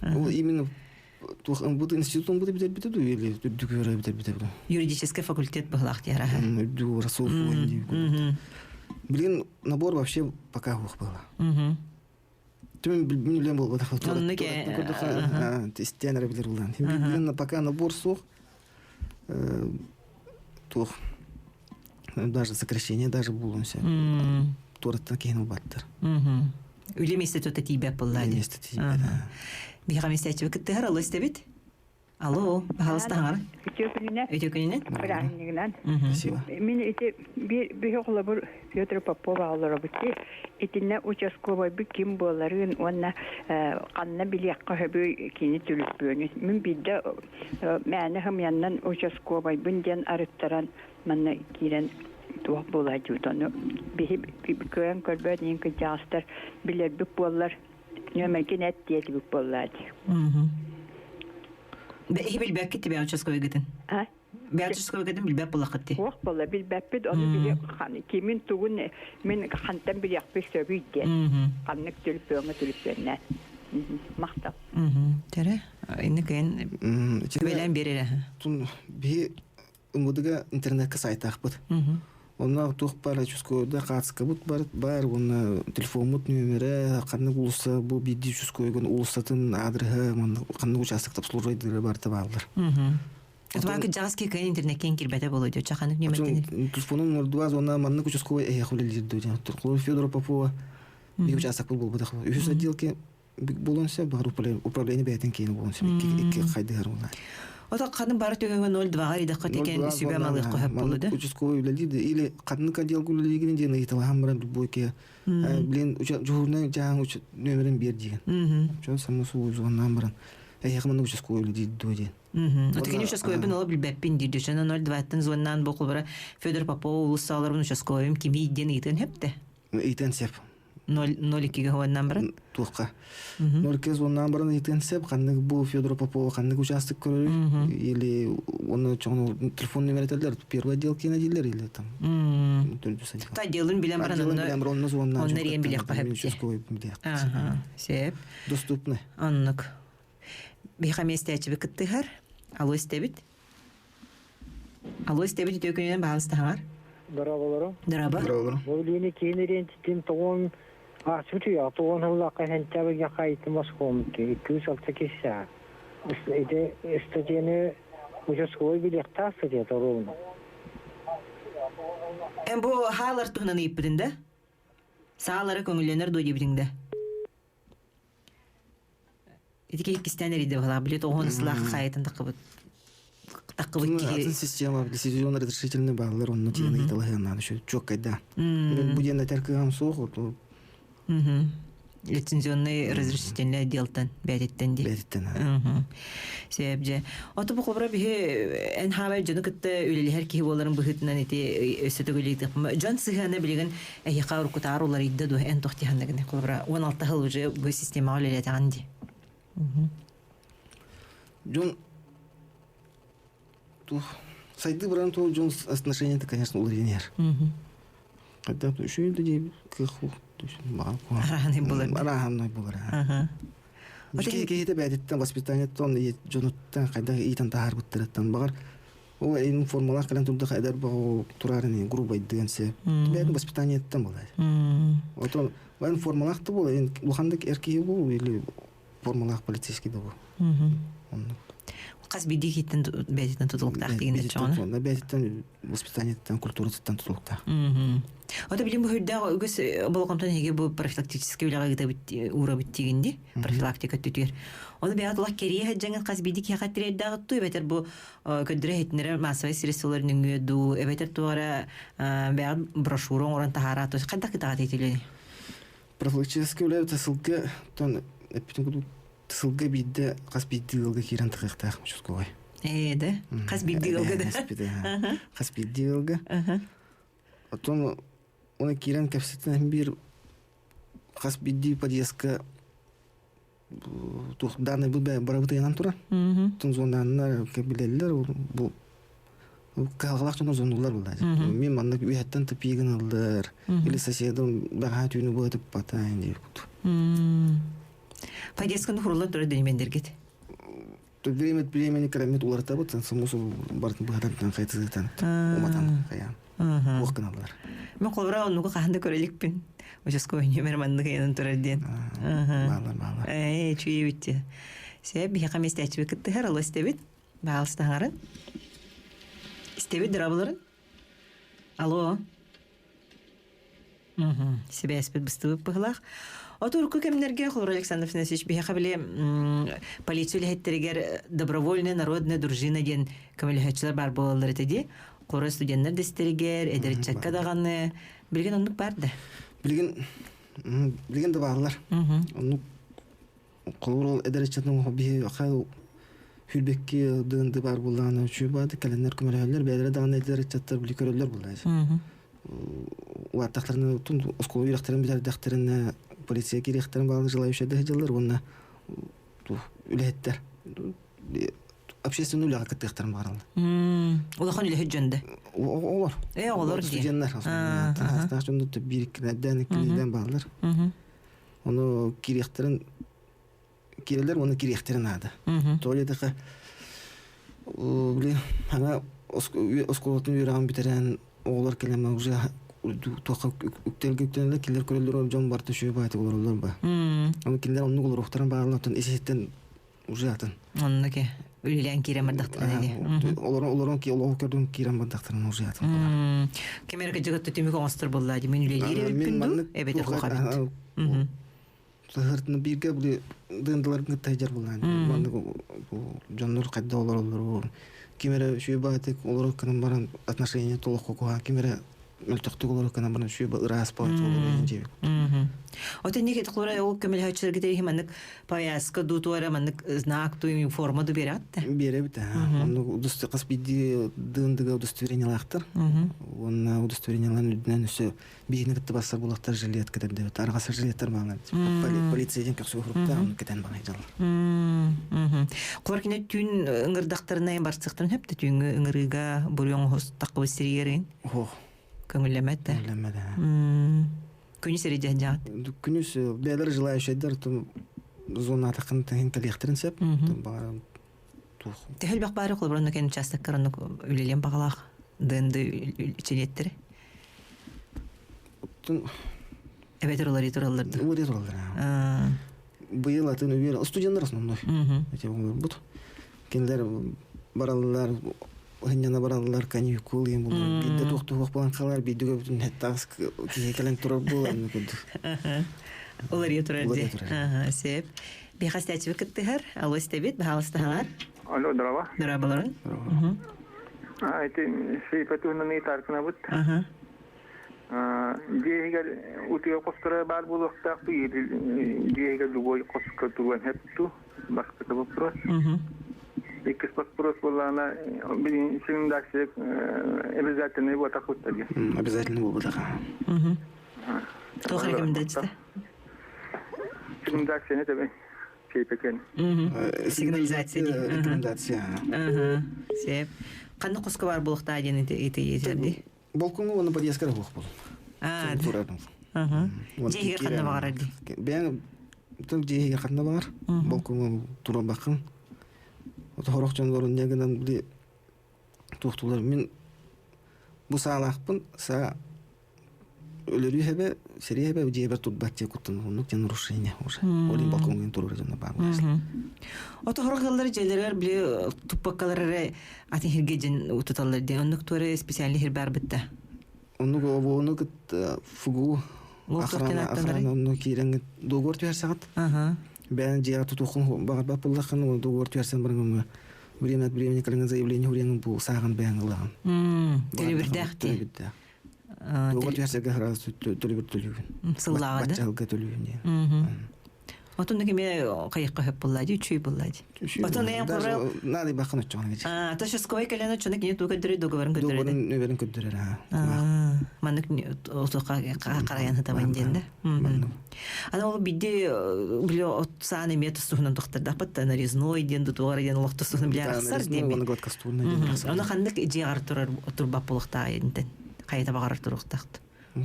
Ол именно бу институт бу бүтэр бүтэ или үрдүк үөрэ бүтэр бүтэ. Юридический факультет быһылаах диэра. Үрдүк Расул дип. Блин, набор вообще пока ух было. Түм мин үлем бол бата. Онны ке. Истен билер булан. Блин, пока набор сух. Тух. Даже сокращение даже булунся. Торттан кейин баттыр. Үле месте тота тибеп булла. Месте тибеп. Биха месте чү кыттыһар алыс тебит. Алло, баһалыста хаңар. Үтө күнүнэн. Үтө күнүнэн. Бырааһынньыгынан. Спасибо. Мин ити бир биһи холобур Петр Попова олоробут итиннэ участковой бу ким буоларын уонна ханна билиэххэ хөбү кини түлүппүөнү. Мин биирдэ мээнэ хымыйаннан участковайбын диэн арыттаран манна киирэн туох буолааччыбыт ону биһи кыайан көрбөт иин кырдьаҕастар билэрбит буоллар ньүөмэргин эт диэтибит буоллаа дии. Бэйи билбэккит ти бэйэ участковайгытын. А? Бэйэ участковайгытын билбэт буоллаххыт ти. Туох буолла билбэппит ону били кимин тугун мин хантан билиэхпит сөбүй диэн. Ханнык түлүппүөҥҥэ түлүппүөннээн. Махтал. Тере, инни кыйын бэлээн биэрэрэ. Тун биһи МВДга интернетка сайтаахпыт. Онно туох бар участковойда хаатыскабыт бар, бар, уонна телефоммут нүөмэрэ, ханнык улуса бу биирдии участковойгун улусатын аадырыһа, ханнык участокта обслуживайдыыры барыта бааллар. Отума кыдьаҕас ки кыйын интернеккен кирбэтэ болу дьо чаханык ньүмэртени. Телефонун нордуаз онна маннык участковой эһиэх үлэлиир дуу диэн. Федор Попова биир участок буолбатах. Үһүс отделке болон сөп, бар управление бэйэтин киини болон сөп, икки хайдыһар буолла. Ото ханын бары төгөҥө 02-ҕа ридахха текен сүбэ малыах хөп болу да. Участковый үлэлиир или ханнык отдел үлэлиигин диэн ыйыталаһан баран любой ке блин жуурнай жаан нөмерин бер диген. Чон само суу звоннан баран. Эһиэх маннык участковый үлэлиир дуу диэн. Отокини участковый ола билбэппин диир дьон 02-ттан звоннаан бу кулбара Федор Попова улуссааларын участковыйым кими диэн ыйтын хөптө. Ыйтын сеп. 0-2-ге звоннаан баран. Туохка. 02 звоннаан баран ыйтын сеп, ханнык бу Федор Попова ханнык участок көрөр или оны чоңну телефон номер этелер, первый отдел кена дилер или там. Төрдүс отдел. Та отделын билен баран Отделын билен баран онно звоннаан. Онно риэн билиэх пахап. Участковый билиэх. Ага, сеп. Доступны. Оннук. Биха местәчи кыттыһар. Алло истебит. Алло истебит үтө күнүнэн баһалыста Дорабаларым. Дораба. Дорабаларым. Бу кейнерен титим тоғон Ачучу я тоғон хыллака хентябы яхайты Москвомты, 206 киса. Иде статьяны участковый билет статья ровно. Эм бу хаалар туһунан ыйыппытын да? Саалары көңүллэнэр дуо диэбитиҥ да? Ити иккистээн эрийдэ баһалаа, били тоҕуон сылаах хаайытын таққыбыт. Таққыбыт киһи. Атын система лицензионно разрешительный баалар, онно тиен ыйыталаһыан наада, чуоккайда. Бу диэн этэр кыһам суох, Лицензионный разрешительный отделтан бәтиттен ди. Бәтиттен. Себеп же. Ото бу кобра биһи эн хаабай дьону кытта үлэлиһэр киһи буоларын быһыытынан ити өссө төгүлүйдэх. Дьон сыһыана билигин эһиэхэ уруккутаар уларыйда дуо эн тохтиһанныгын колбра 16 жыл уже бу системаҕа үлэлэтэҕин ди. Дьон тух сайды баран то дьон отношения-то, конечно, уларыйнер. Когда еще людей кыху Араһанай булар. Араһанай булар. Ки киһите бәдиттен воспитаниеттон дьонуттан хайда иитэн таһаарбыттарыттан багар ол ин формалар кэлэн турда хайдар бу турарын грубайдыган се. Бәдин воспитаниеттен булар. Отон бәдин формалах та бул, ин улахандык эркиһи бул или формалах полицейский да бул. Оннук. Хас биирдии киһиттэн бэйэтиттэн тутулуктаах дигин Бэйэтиттэн бэйэтиттэн воспитаниеттан, культуратыттан тутулуктаах. Ото билим бу хүрдээх үгүс болҕомтон эһиги бу профилактическай үлэҕэ ыытабыт уурабыт дигин ди профилактика өттүтүгэр. Ону бэйэҕит улах кэрийэ сылдьаҥҥын хас биирдии киһиэхэ тириэрдээҕит дуу эбэтэр бу көрдөрө иһитиннэрэр массовай средстволар нөҥүө дуу эбэтэр туох эрэ бэйэҕит брошюра оҥорон таһаараат хайдах кытаҕат этилиний? Профилактическай үлэ сылга тон эппитин курдук сылга биирдэ хас биирдии ыалга киирэн тахыахтаах участковай. Ээ да? Хас биирдии ыалга да? Хас биирдии ыалга. Оттон оны киирэн кэпсэтэн биир хас биирдии подъездка туох данный бу барабытыйанан турар. Тун зонааннар билэллэр бу кыһалҕалаах дьоно зонулар булла. Мин маннык үһэттэн тупигын ыллар или соседом баҕа түүнү быатыппата диир кут. Подъездканы хуруллан турар дөнүмендергит. Время времени кыраммит уларытабыт, самусу бартын быһатан хайтызытан уматан хаян. Уох гыналлар. Мен холбура оннугу хаһан да көрө иликпин. Участковый нүмер маннык ыйанан турар диэн. Баалар, баалар. Ээ, үчүгэй Сэ биһиэхэ миэстээччиби кыттыһар, алло истэбит. Баалыстаһаҥарын. Истэбит дырабыларын. Алло. Сибээспит быстыбыт быһылаах. Отурку кэмнэргэ Холор Александр Афанасьевич биһиэхэ били полиция үлэһиттэригэр добровольная народная дружина диэн көмөлөһөөччүлэр баар буолаллар этэ дии. Холор студеннар дэстэригэр, эдэр ыччакка даҕаны билигин оннук баар да? Билигин билигин да бааллар. Оннук холобур ол эдэр ыччатын биһи хүрбекки дыынды баар буоллаҕына үчүгэй баады кэлэннэр көмөлөһөллөр бэйэлэрэ даҕаны эдэр ыччаттар били көрөллөр буоллаҕа улааттахтарына оскуола үөрэхтэрин бүтэрдэхтэринэ полиция киириэхтэрин баҕалаах желающайда сылдьаллар уонна үлэһиттэр общественный үлэҕэ кыттыахтарын баҕараллар. Улахан үлэһит дьон да? Оҕолор. Э, оҕолор Студеннар. Таһаастаах дьон биир иккилэрдээн иккилэрдээн бааллар. Ону кириэхтэрин киирэллэр уонна кириэхтэрин наада. Тоҕо диэтэххэ, били аны оскуолатын үөрэҕин бүтэрэн оҕолор кэлэн уже туохха үктэлгэ үктэнэллэр кинилэр көрөллөр дьон барыта үчүгэй баайытык олороллор ба. Аны кинилэр оннук олоруохтарын баҕараллар оттон ис-иһиттэн уже атын. Оннук үлэлээн киирэн бардахтарына ини. Олорон олорон олоҕу көрдүм киирэн бардахтарына уже атын. Ким эрэ кыдьыгытта түмүк оҥостор буолла дии мин үлэлиир эбиппин дуу эбэтэр кухабит. Саһыртына бииргэ били дындыларын кытта сылдьар буоллаан. Маннык дьоннор хайда олороллору ким эрэ үчүгэй баҕайытык олорор гынан баран отношение толоххо куһаҕан ким эрэ мөлтөхтүк олорор гынан баран үчүгэй ыраас баҕайытык олорор диэбит. Оттон инники холобура ол көмөлөһөөччүлэргэ иһи маннык повязка дуу туора маннык знак дуу форма дуу биэрэҕит да? Биэрэбит Оннук хас биирдии дындыга удостоверениелаахтар. Уонна удостоверениеларын үрдүнэн өссө биһини кытта барсар булахтар жилет кэтэрдэбит. Арҕас жилеттер маҥан полиция диэн көхсүгэ хуруктаах ону кэтэн баран дьаллар. Холор кине түүн ыҥырдахтарына барсыахтарын хөп да түүҥҥү ыҥырыыга буруйун оҥоһустаххыбыт сиригэрин. Ох. Көҥүллэмэт да. Көҥүллэммэт. Күнүс эрэ дьаһаат. Күнүс бэйэлэр желающайдар зонаатаххын тэһин кэлиэхтэрин сөп. Баҕар туох. Төһө элбэх баары холобур онно кэн участоктар оннук үлэлиэн баҕалаах ДНД чилиэттэрэ? Оттон Эбэтэр уларый тураллар да? Уларый тураллар. Быйыл атын үөр студеннар основной. Эти бут. Кинилэр бараллар хынньана бараллар каникул диэн булар. Биирдэ туох туох буолан хаалар, биирдэ көбүтүн хеттаас киһи кэлэн турар буолан курдук. Уларыйа турар дии. Сөп. Биһастааччыбы кыттыһар. Алло, истэбит, баһаалыстаһалар. Алло, здорово. Здорово. А, это Сейфа туһунан ыйытааркынабыт. Дьиэ иһигэр утуйар хосторо баар буолуохтаах дуу, дьиэ иһигэр любой хоско туруон сөп дуу? Бастакы вопрос. Иккис вопрос буоллаҕына, билигин сигнализация обязательный буотах бутта дии. Обязательно буолбатах. Туох рекомендация? Сигнализацияны тэбэ. Сейпекен. Сигнализация дии. Рекомендация. Сеп. Ханна хоско бар буолуохтаа диэн ити Балкоҥҥа уонна подъездка эрэ суох буолун. Аа, Турарым. Дьиэ иһигэр ханна баҕарар дии. Бэйэҥ дьиэ иһигэр ханна баҕар, балкоҥҥа турарбаккын. Сорох дьон олорун гынан били туохтуулар мин бу саалаахпын саа. өлөрүү хэбэ, сэрии хэбэ дьиэбэр турбат дьиэ куттан оннук дьон нарушение уже. Олин балкоҥҥа турар дьонно баар буолар. Ото хорох ыаллар дьиэлэригэр били туппаккалар эрэ атын сиргэ дьин утуталлар диэн оннук туора специальный сир баар бытта. Оннук обуону кытта ФГУ охрана охрана онно киирэн договор түһэрсэҕит. Бэйэн дьиэҕэ тутуоххун баҕарбат буоллаххына договор түһэрсэн баран время от времени кэлэн заявление уруйан бу сааҕын бэйэҥ ылаҕын. Төлөбүрдээх дии. Төлөбүрдээх. Договор түһэрсэргэ сразу төлөбүр төлүүгүн. Сыллааҕы да? Баччалга төлүүгүн диэн. Отон кеме кайыкка хөп булла ди, үчүй булла ди. Отон эң курал Надо бакын оччоҕун гэж. А, то шесковой кэлэн оччону кини туу көддөрүй договорын көддөрөдө. Договорын нөберин көддөрөр аа. Маннык отука караян хытабан диэн да. Ана ол бидде биле от саан эме тустуһунан тохтардахпыт нарезной диэн дутугар диэн олох тустуһунан биле арахсар диэн. Оны год кастурна диэн арахсар. Оны ханнык дьиэҕэр турар турбап булуктаа ентен. Хайта багарар туруктахт.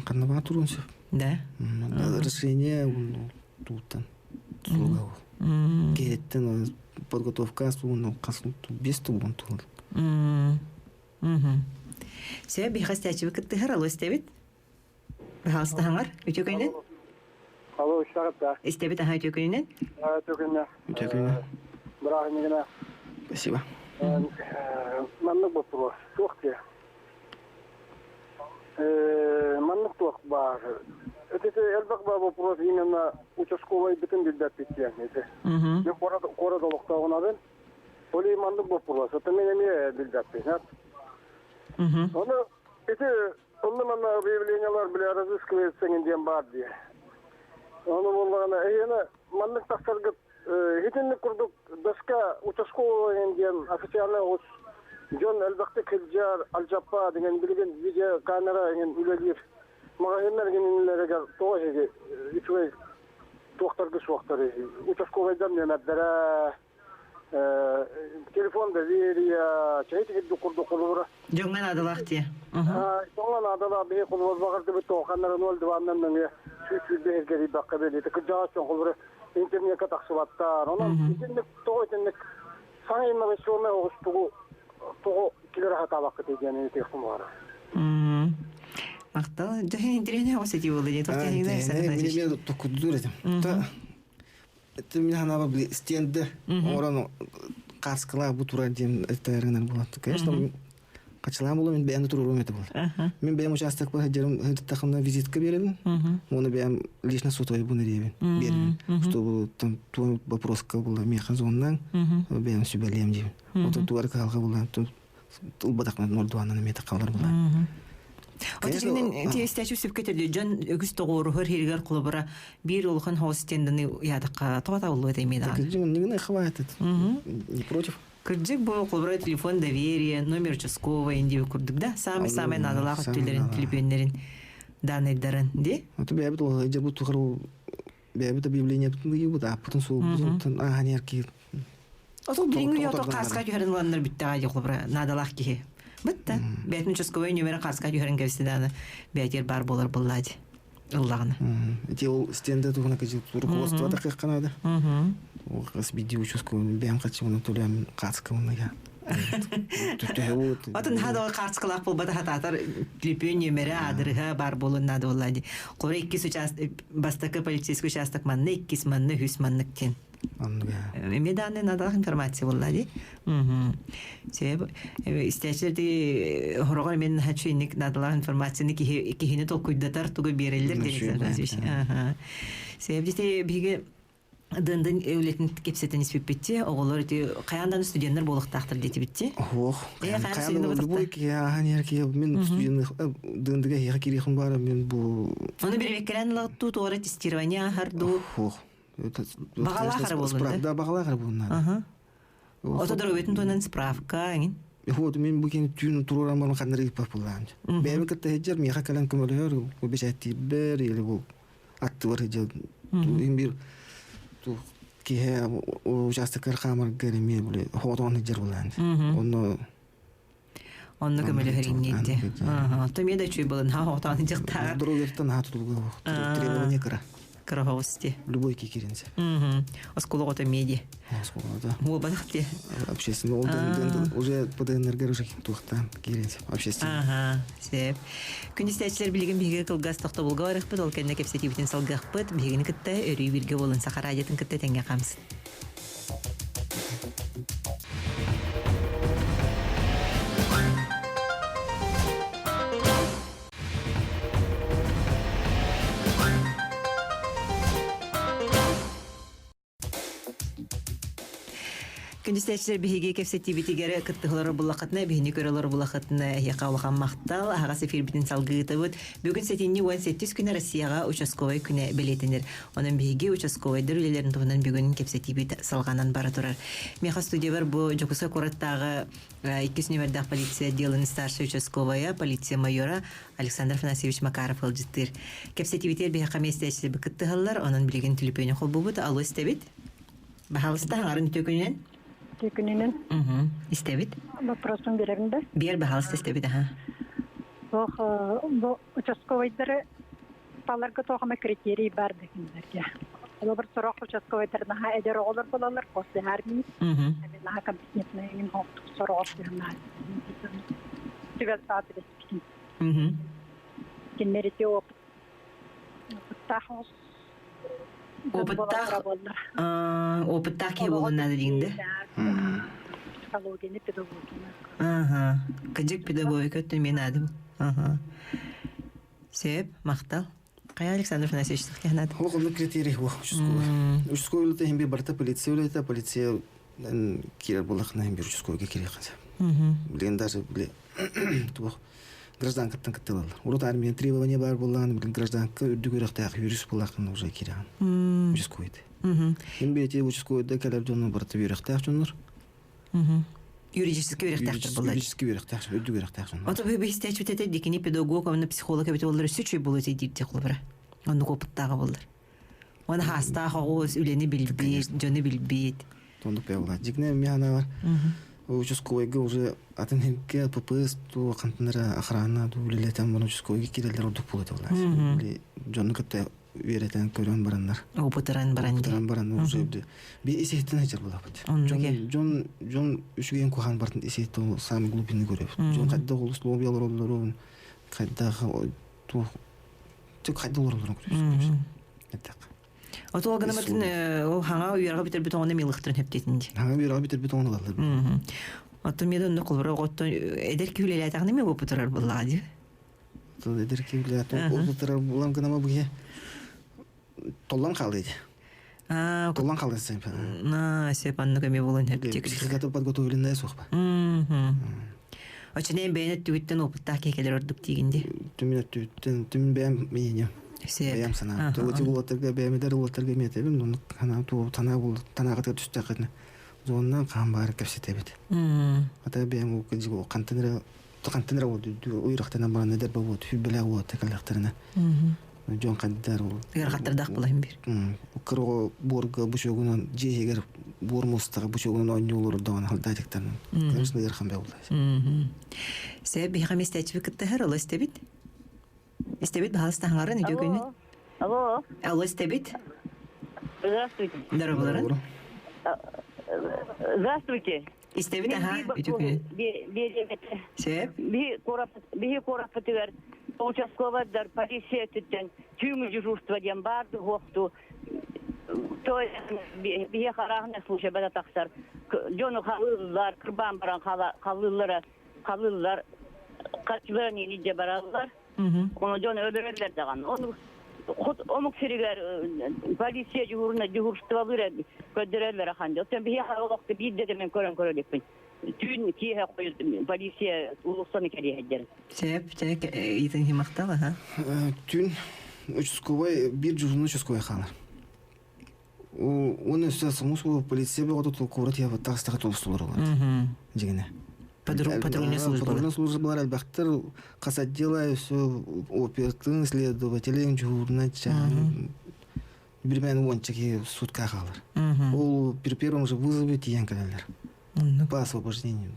Ханна баа туруон сөп. Да. Решение туутан суга ол. Киһиттен подготовка суун қас бес тубун туул. Сөп бихастячы кыттыһар алыс тебит. Бахалыстаһаңар үтө күнүнэн. Алло, истәгәт Истебит аха үтө күнүнэн. Үтө күннә. Үтө күннә. Бырагынына. Спасибо. Маннык вопрос. Туох те. Маннык туох бар. Это элбэх ба вопрос именно участковый бүтүн билбэт биттиэн эти. Мен корада олохтоогунабын. Оли маннык вопрос. Это мен эме билбэппин. Оны эти онно манна объявлениялар биле разыскивается диэн бар дии. Оны боллаҕына эйиэнэ маннык тахсаргыт итинник курдук доска участковый диэн официальный оҕус дьон элбэхтик сылдьар алдьаппа деген билигин видеокамера эҥин үлэлиир маҕаһыыннар эҥин тоҕо эһиги үчүгэй туохтаргы суохтар участковайдар нүөмэрдэрэ телефон доверия чэйти курдук холобура Дьоҥҥо наадалаах дии. Дьоҥҥо наадалаах биһи холобур баҕардыбыт тооханнара ноль дваннан нөҥүө сүүс сүүрбэ эргэрийбэккэ бэлиэтэ кырдьаҕас дьон холобура интернекка тахсыбаттар онон итинник тоҕо итинник саҥа инновационнай оҕус тугу тоҕо килер аһатаабаккытый диэн этиэхпин баҕарар. Махтал. Дьэ интириэһинэй оҕус этии буолла дии. Тоҕо Мен токкудуур этим. Это меня она бли стенде оҥорон каскалаах бу турар диэн этэринэн буолан. Конечно, качалаан буолуо мин бэйэм да туруоруом этэ буолар. Мин бэйэм участок сылдьарым ыһыттахымна визитка биэрэбин. Уонна бэйэм лично сотовайбын эриэбин биэрэбин. Чтобы там твой вопроска була миэхэ звоннаң бэйэм сүбэлиэм диибин. Отон тугар кыһалҕа була ылбатахпына нордуанан эмиэ таххалар була. Отчинен тиэстээчи сөпкө төрдө дьон үгүс тоҕуоруһар иһигэр холобура биир улахан хоос стенданы яадахха тоҕо табыллыбат эмиэ даҕаны. Кырдьык оннугун хватит. Не против. Кырдьык бу холобура телефон доверия, номер участкового индиби курдук да самый-самый наадалаах өттүлэрин төлөпүөннэрин данныйдарын ди. Это бэйэбит ол дьэ бу тухары бэйэбит объявление бут ааппытын суолбутун ааһан ки Отол билиҥҥи ото хааска түһэрин ыланнар бүттэҕэ дии холобура наадалаах киһи. Бытта. Бэйэтин участковай нүмерин хааска түһэрин кэбистэ даҕаны бэйэтигэр баар буолар буоллаа дии. Ыллаҕына. Ити ол стенде туһуна кыжы руководство такыахха наада. Хас биирдии участковый бэйэм хаччыбынан төлөөн хааскабын я. Отun хада хаарскалаах буолбата хатаатар түлүпүөн нүмерэ аадырыһа баар буолуон наада буоллаа дии. Холобура иккис участок бастакы полицейский участок манна иккис манна үһүс маннык диэн. Эмиэ даҕаны наадалаах информация буолла дии. Себеп истээчилэр ди хороҕор эмиэ наһаа үчүгэй наадалаах информацияны киһи киһини толкуйдатар тугу биэрэллэр диэн. Себеп дити биһиги дындын үлэтин кэпсэтэн испиппитти оҕолор ити хайаан даҕаны студеннар буолуохтаахтар диэтибитти. Ох, хайаан любой киһи ааһан иһэр киһи мин студент дындыга эһиэхэ кириэхим баара мин бу Ону бирибеккэлэн ылаттуу туора тестирование ааһар дуу. Ох, Баҕалаах эрэ буоллун да? Да, баҕалаах эрэ буоллун наада. Ото доруобуйатын туһунан справка эҥин. Вот мин бу кини түүн туруоран баран ханнары ыыппат буоллаҕым. Бэйэбин кытта сылдьар, миэхэ кэлэн көмөлөһөр, бу бэчээттиирбэр или бу аттыбар сылдьар. Им бир киһи участоккар хаамаргар эмиэ били хоотоон сылдьар буоллаҕым. Онно Онно көмөлөһөр инниэти. Ото эмиэ да үчүгэй буолан ха хоотоон сылдьахтааҕар. Доруобуйаттан аһа тутулуга требование кыра. Кыра оҕус дии. Любой киһи киирэн сөп. Оскуола оҕото эмиэ дии. Оскуола да. Буолбатах дии. Общественный ол уже ПДНР уже туохтаан киирэн сөп. Общественный. Ага, сөп. Күн истээччилэр билигин биһиги кылгас тохтобулга барыахпыт, ол кэннэ кэпсэтиибитин салгыахпыт. Биһигини кытта өрүү бииргэ буолун Саха радиотын кытта тэҥҥэ хаамсын. Күндүстээччилэр биһиги кэпсэтиибитигэр кыттыһылар буллахытына, биһини көрөлөр буллахытына эһиэхэ улахан махтал, аһаҕас эфирбитин салгыытыбыт. Бүгүн сэтинньи 18 күнэ Россияҕа участковай күнэ бэлиэтэнэр. Онон биһиги участковайдар үлэлэрин туһунан бүгүн кэпсэтиибит салҕанан бара турар. Миэхэ студиябар бу Дьокуускай куораттааҕы иккис нүмердээх полиция отделын старшай участковайа, полиция майора Александр Афанасьевич Макаров ыалдьыттыыр. Кэпсэтиибитигэр биһиэхэ миэстээччилэрбит кыттыһаллар, онон билигин түлүпүөнү холбуубут. Алло, истэбит? Баһаалыста, аҥарын үтүө күнүнэн. Үтүө күнүнэн. Истэбит. Вопросун бирэбин да? Биэр, баһаалыста, истэбит, аха. Ох, бу участковайдары таларга туох эмэ критерий бар да кинилэргэ. Олобор сорох участковайдар наһаа эдэр оҕолор буолаллар, после армии. Наһаа компетентный иҥин сороҕор түбэл саат түбэспитин. Кинилэр ити опыттаах Опыттаах опыттаах киһи буолуон наада диигин да? Психологияны, педагогияны. Ага. Кыдьык педагогика өттүн мен аадым. Ага. Сөп, махтал. Кая Александр Афанасьевич тахтиһанат? Ол оннук критерий хуох участковый. Участковый үлэтэ иһин бир барыта полиция үлэтэ, полиция киирэр буоллахына иһин бир участковыйга кириэххин сөп. Билигин даже били туох гражданкаттан кыттылаллар. Урут армия требования баар буоллаҕына, билигин гражданка үрдүк үөрэхтээх юрист буоллаххына уже киирэҕин. Участковыйда. Мин бэйти участковыйда кэлэр дьонно барыта үөрэхтээх дьоннор. Юридически үөрэхтээхтэр буоллар. Юридически үөрэхтээх, үрдүк үөрэхтээх дьоннор. Ото бэһистээччи этэ дикини педагог, онно психолог эбит боллар өссө үчүгэй буолуо диир холобура. Оннук опыттааҕа боллар. Оны хаастаах оҕус, үлэни билбит, дьону билбит. Тондук буолла. Дьикне ми бар. Участковойга уже атын хирге ППС ту хантынара охрана ту үлелетен бұны участковойга кирелер ордук болот буолла. Дьону кытта үөрэтэн көрөн бараннар. Опытыран баран Опытыран баран уже би исехтен хачар булапыт. Дьон дьон дьон үчүгэн кухан бартын исехтен самый глубинный көрөбүт. Дьон кайда условиялар олорун кайда ту кайда олорун көрөбүт. Этак. Ото ол гынаматын ол хаҥа үөрэҕэ бүтэрбит оҕону милыхтарын хөптетин ди. Хаҥа үөрэҕэ бүтэрбит оҕону ылаллар. Оттон мен онно холобура оҕоттон эдэр киһи үлэлээтэҕинэ мен опытырар буоллаҕа дии. Эдэр киһи үлэлээтэ опытырар булан гынама буге толлон хаалый. Толлон хаалый сен. На, сеп аннык эме болон хөптек. Психиката подготовленная суохпа. Очунен бэйне түгүттен опыттаах кекелер ордук тиигинди. Түмүн түгүттен түмүн бэйэм миинем. Бэйэм санаа. Тугути улаттарга бэйэмидер улаттарга метебим, нуну хана ту тана бул танагата түстәкетне. Зоннан кан бар кепсетебит. Ата бэйэм у кыжы кантынра кантынра уйрахтана баран эдер бабут хүбелә вот текаллахтарына. Жон каддар ол. Ыарахаттардаах булайым бир. Кырого борга бушогунан жehегер бор мустага бушогунан ойнуулар даган халдатыктан. Конечно, ыарахан бе Сәб биһиэхэ миэстээччиби кыттыһар, алло истэбит. Истэбит баһалыста хаҥарын үтүө күнүн. Алло. Алло истэбит. Здравствуйте. Здороваларын. Здравствуйте. Истэбит аха үтүө күнүн. Сөп. Биһи куораппытыгар участковайдар полиция өттүттэн түүҥҥү дежурство диэн баарды хуохту то биһи хараахына служебада тахсар дьону халыыллар кырбаан баран халыыллара халыыллар харчыларын илдьэ бараллар ону дьону өлөрөллөр даҕаны ону омук сиригэр полиция дьуһуурна дежурстволыыр көрдөрөллөр ахан оттон биһи олохто биирдэ да мен көрөн көрө иликпин түүн киэһэ полиция улуссаны кэлиэһэддэр Сөп, сөп, итин химахтал, аха. Түүн участковай бир дежурный участковай хаалар. Он өссө сомус полиция бөҕөтө куорат ябыттаах ыстаха тулустулар олар. Дьигине. Патрульная служба. Патрульная службалар элбэхтэр хас отдела өссө опертын следователин дежурный бирмен уонча киһи сутка хаалар. Ол при первом же вызове тиийэн кэлэллэр. По освобождению.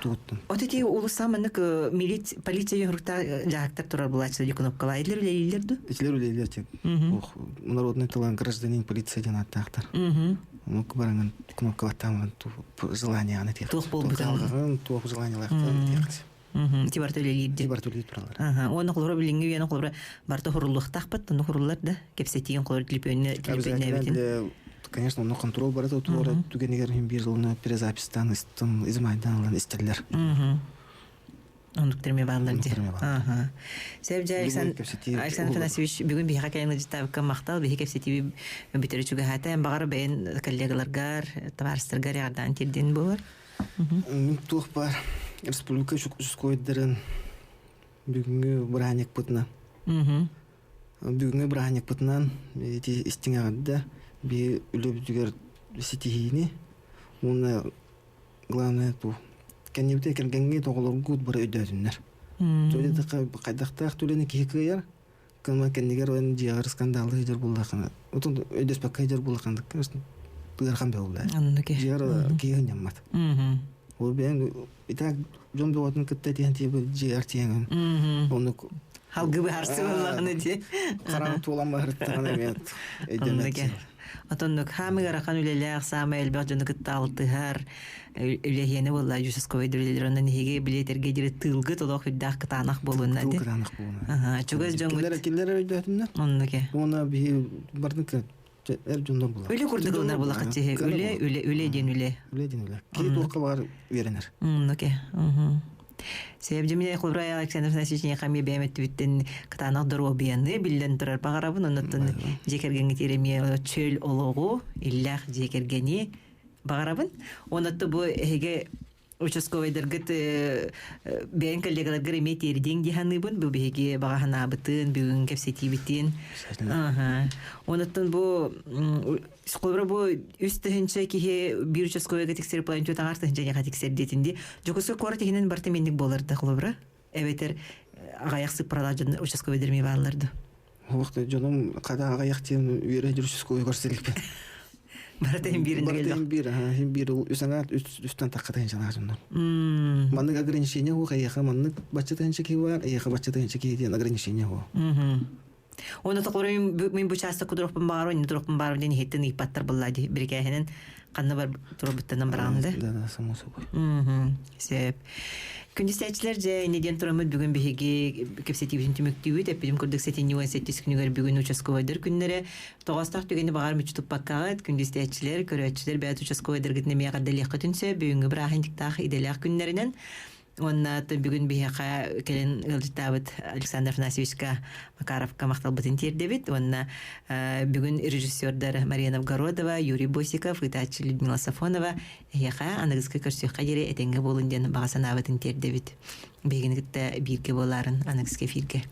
Тугуттан. От ити улуса маннык милиция полиция юрта жаактар турар булааччы ди кнопкалаа илер үлелилер ду? Итилер үлелилер тип. Ох, народный талант гражданин полиция диэн аттаахтар. Онук бараңын кнопкалаттаамын желание аны тиэх. Туох болбутун. Туох желаниялаахтан тиэх. Ти барта үлелиир Ти барта үлелиир тураллар. Аха, уонна холоро билиҥҥи үйэни холоро барта хуруллуохтаахпыт, онно хуруллар да кэпсэтиин холоро телепиөннэ телепиөннээбитин. Конечно, онно контрол барыта туора түгэнигэр иһин биир сылына перезапистан истин измайдан ылан истэллэр. Оннук терме бааллар дии. Аха. Сәбдьэ Александр Александр Афанасьевич бүгүн биһиэхэ кэлэн ыдьыттаабыкка махтал, биһи кэпсэтииби бүтэрэ чугаһаата. Эн баҕар бэйэн коллегаларгар, табаарыстаргар эҕэрдээн тиэрдин буолар. Мин туох баар республика участковайдарын бүгүҥҥү бырааһынньыкпытынан бүгүҥҥү бырааһынньыкпытынан ити истиҥ эҕэрдэ биһи үлэбитигэр ситиһиини уонна главное ту кэннибитэ кэргэҥҥит оҕолоргут бары өйдөөтүннэр. Хайдахтаах түлэни киһи кыайар кыма кэннигэр он дьиэҕэр скандаллыы сылдьар буоллаххына отон өйдөспөккө сылдьар буоллаххына ыарахан бөҕүллэр дьиэҕэр киһи ынньаммат ол бэйэҥ итак дьон бөҕөтүн кытта тиһэн тиийбит дьиэҕэр тиийэҥин оннук халгы быһаарсы буоллаҕына дии хараҥ туолан баһырыттаҕына эмиэ өйдөмөт Отоннук хаамы ыарахан үлэлээх саамай элбэх дьону кытта алтыһар үлэһиэнэ буолла участковай үлэлэр онон иһиги билиэтэргэ диэри тыылгыт олох үрдээх кытаанах буолунна ди. Кытаанах буолуна. Чугас дьоҥҥут Кинилэр өйдөөтүннэр. Оннуке. Уонна биһи бардын эр дьоннор була. Үлэ курдук ылынар буоллахха чиһи. Үлэ, үлэ, үлэ диэн үлэ. Үлэ диэн үлэ. Киһи туохха баар үөрэнэр. Оннуке. Себдьимине Кубрай Александр Афанасьевич хами бэйэм өттүбүттэн кытаанах доруобуйаны биллэн турар баҕарабын оннуттан дьиэ кэргэҥҥэ тиэрэмиэ чөл олоҕу иллээх дьиэ кэргэни баҕарабын оннотто бу эһиги участковайдаргыт бэйэҥ коллегаларгар эмиэ тиэрдиэҥ дии саныыбын бу биһиги баҕа санаабытын бүгүн кэпсэтиибитин онуттан бу Холобура бу үс тыһыынча киһи биир участковайга тиксэр планету таҥар тыһыынча киһиэхэ тиксэр диэтин дии. Дьокуускай куорат иһинэн барыта минник буолар да холобура? Эбэтэр аҕайах сыппаралаах дьон участковайдар эмиэ бааллар да? Уох дьонум хата аҕайах диэн үөрэ дьүр участковай көрсөлүкпүн. Барыта иһин биирин Барыта иһин биир, иһин биир үс аҥаар үстэн тахха тыһыынчалаах дьоннор. Маннык ограничение хуох эйиэхэ маннык бачча тыһыынча киһи бар, эйиэхэ бачча тыһыынча киһи диэн ограничение хуох. Уонна тоқору мин бу чааста кудурохпун баҕарабын, инни турохпун баҕарабын диэн иһиттэн ыйыппаттар буолла дии. Бирикээһинэн ханна бар турбуттанан бараҕын да? Да, да, само собой. Сөп. Күндүстээччилэр дьэ инни диэн тураммыт бүгүн биһиги кэпсэтиибитин түмүктүүбүт. Эппитим курдук сэтинньи 18 күнүгэр бүгүн участковайдар күннэрэ. Тоҕоостоох түгэни баҕар мүччү туппаккаҕыт, күндүстээччилэр, көрөөччүлэр бэйэт участковайдаргытын эмиэ эҕэрдэлиэххитин сөп. Бүгүҥҥү бырааһынньыктаах идэлээх күннэринэн Уонна бүгүн биһиэхэ кэлин ыалдьыттаабыт Александр Афанасьевичка Макаровка махталбытын тиэрдэбит. Уонна бүгүн режиссердар Мария Новгородова, Юрий Босиков, ыытааччы Людмила Сафонова эһиэхэ аныгыскы көрсүөххэ диэри этэҥҥэ буолун диэн баҕа санаабытын тиэрдэбит. Биһигини кытта бииргэ буоларын аныгыскы эфиргэ.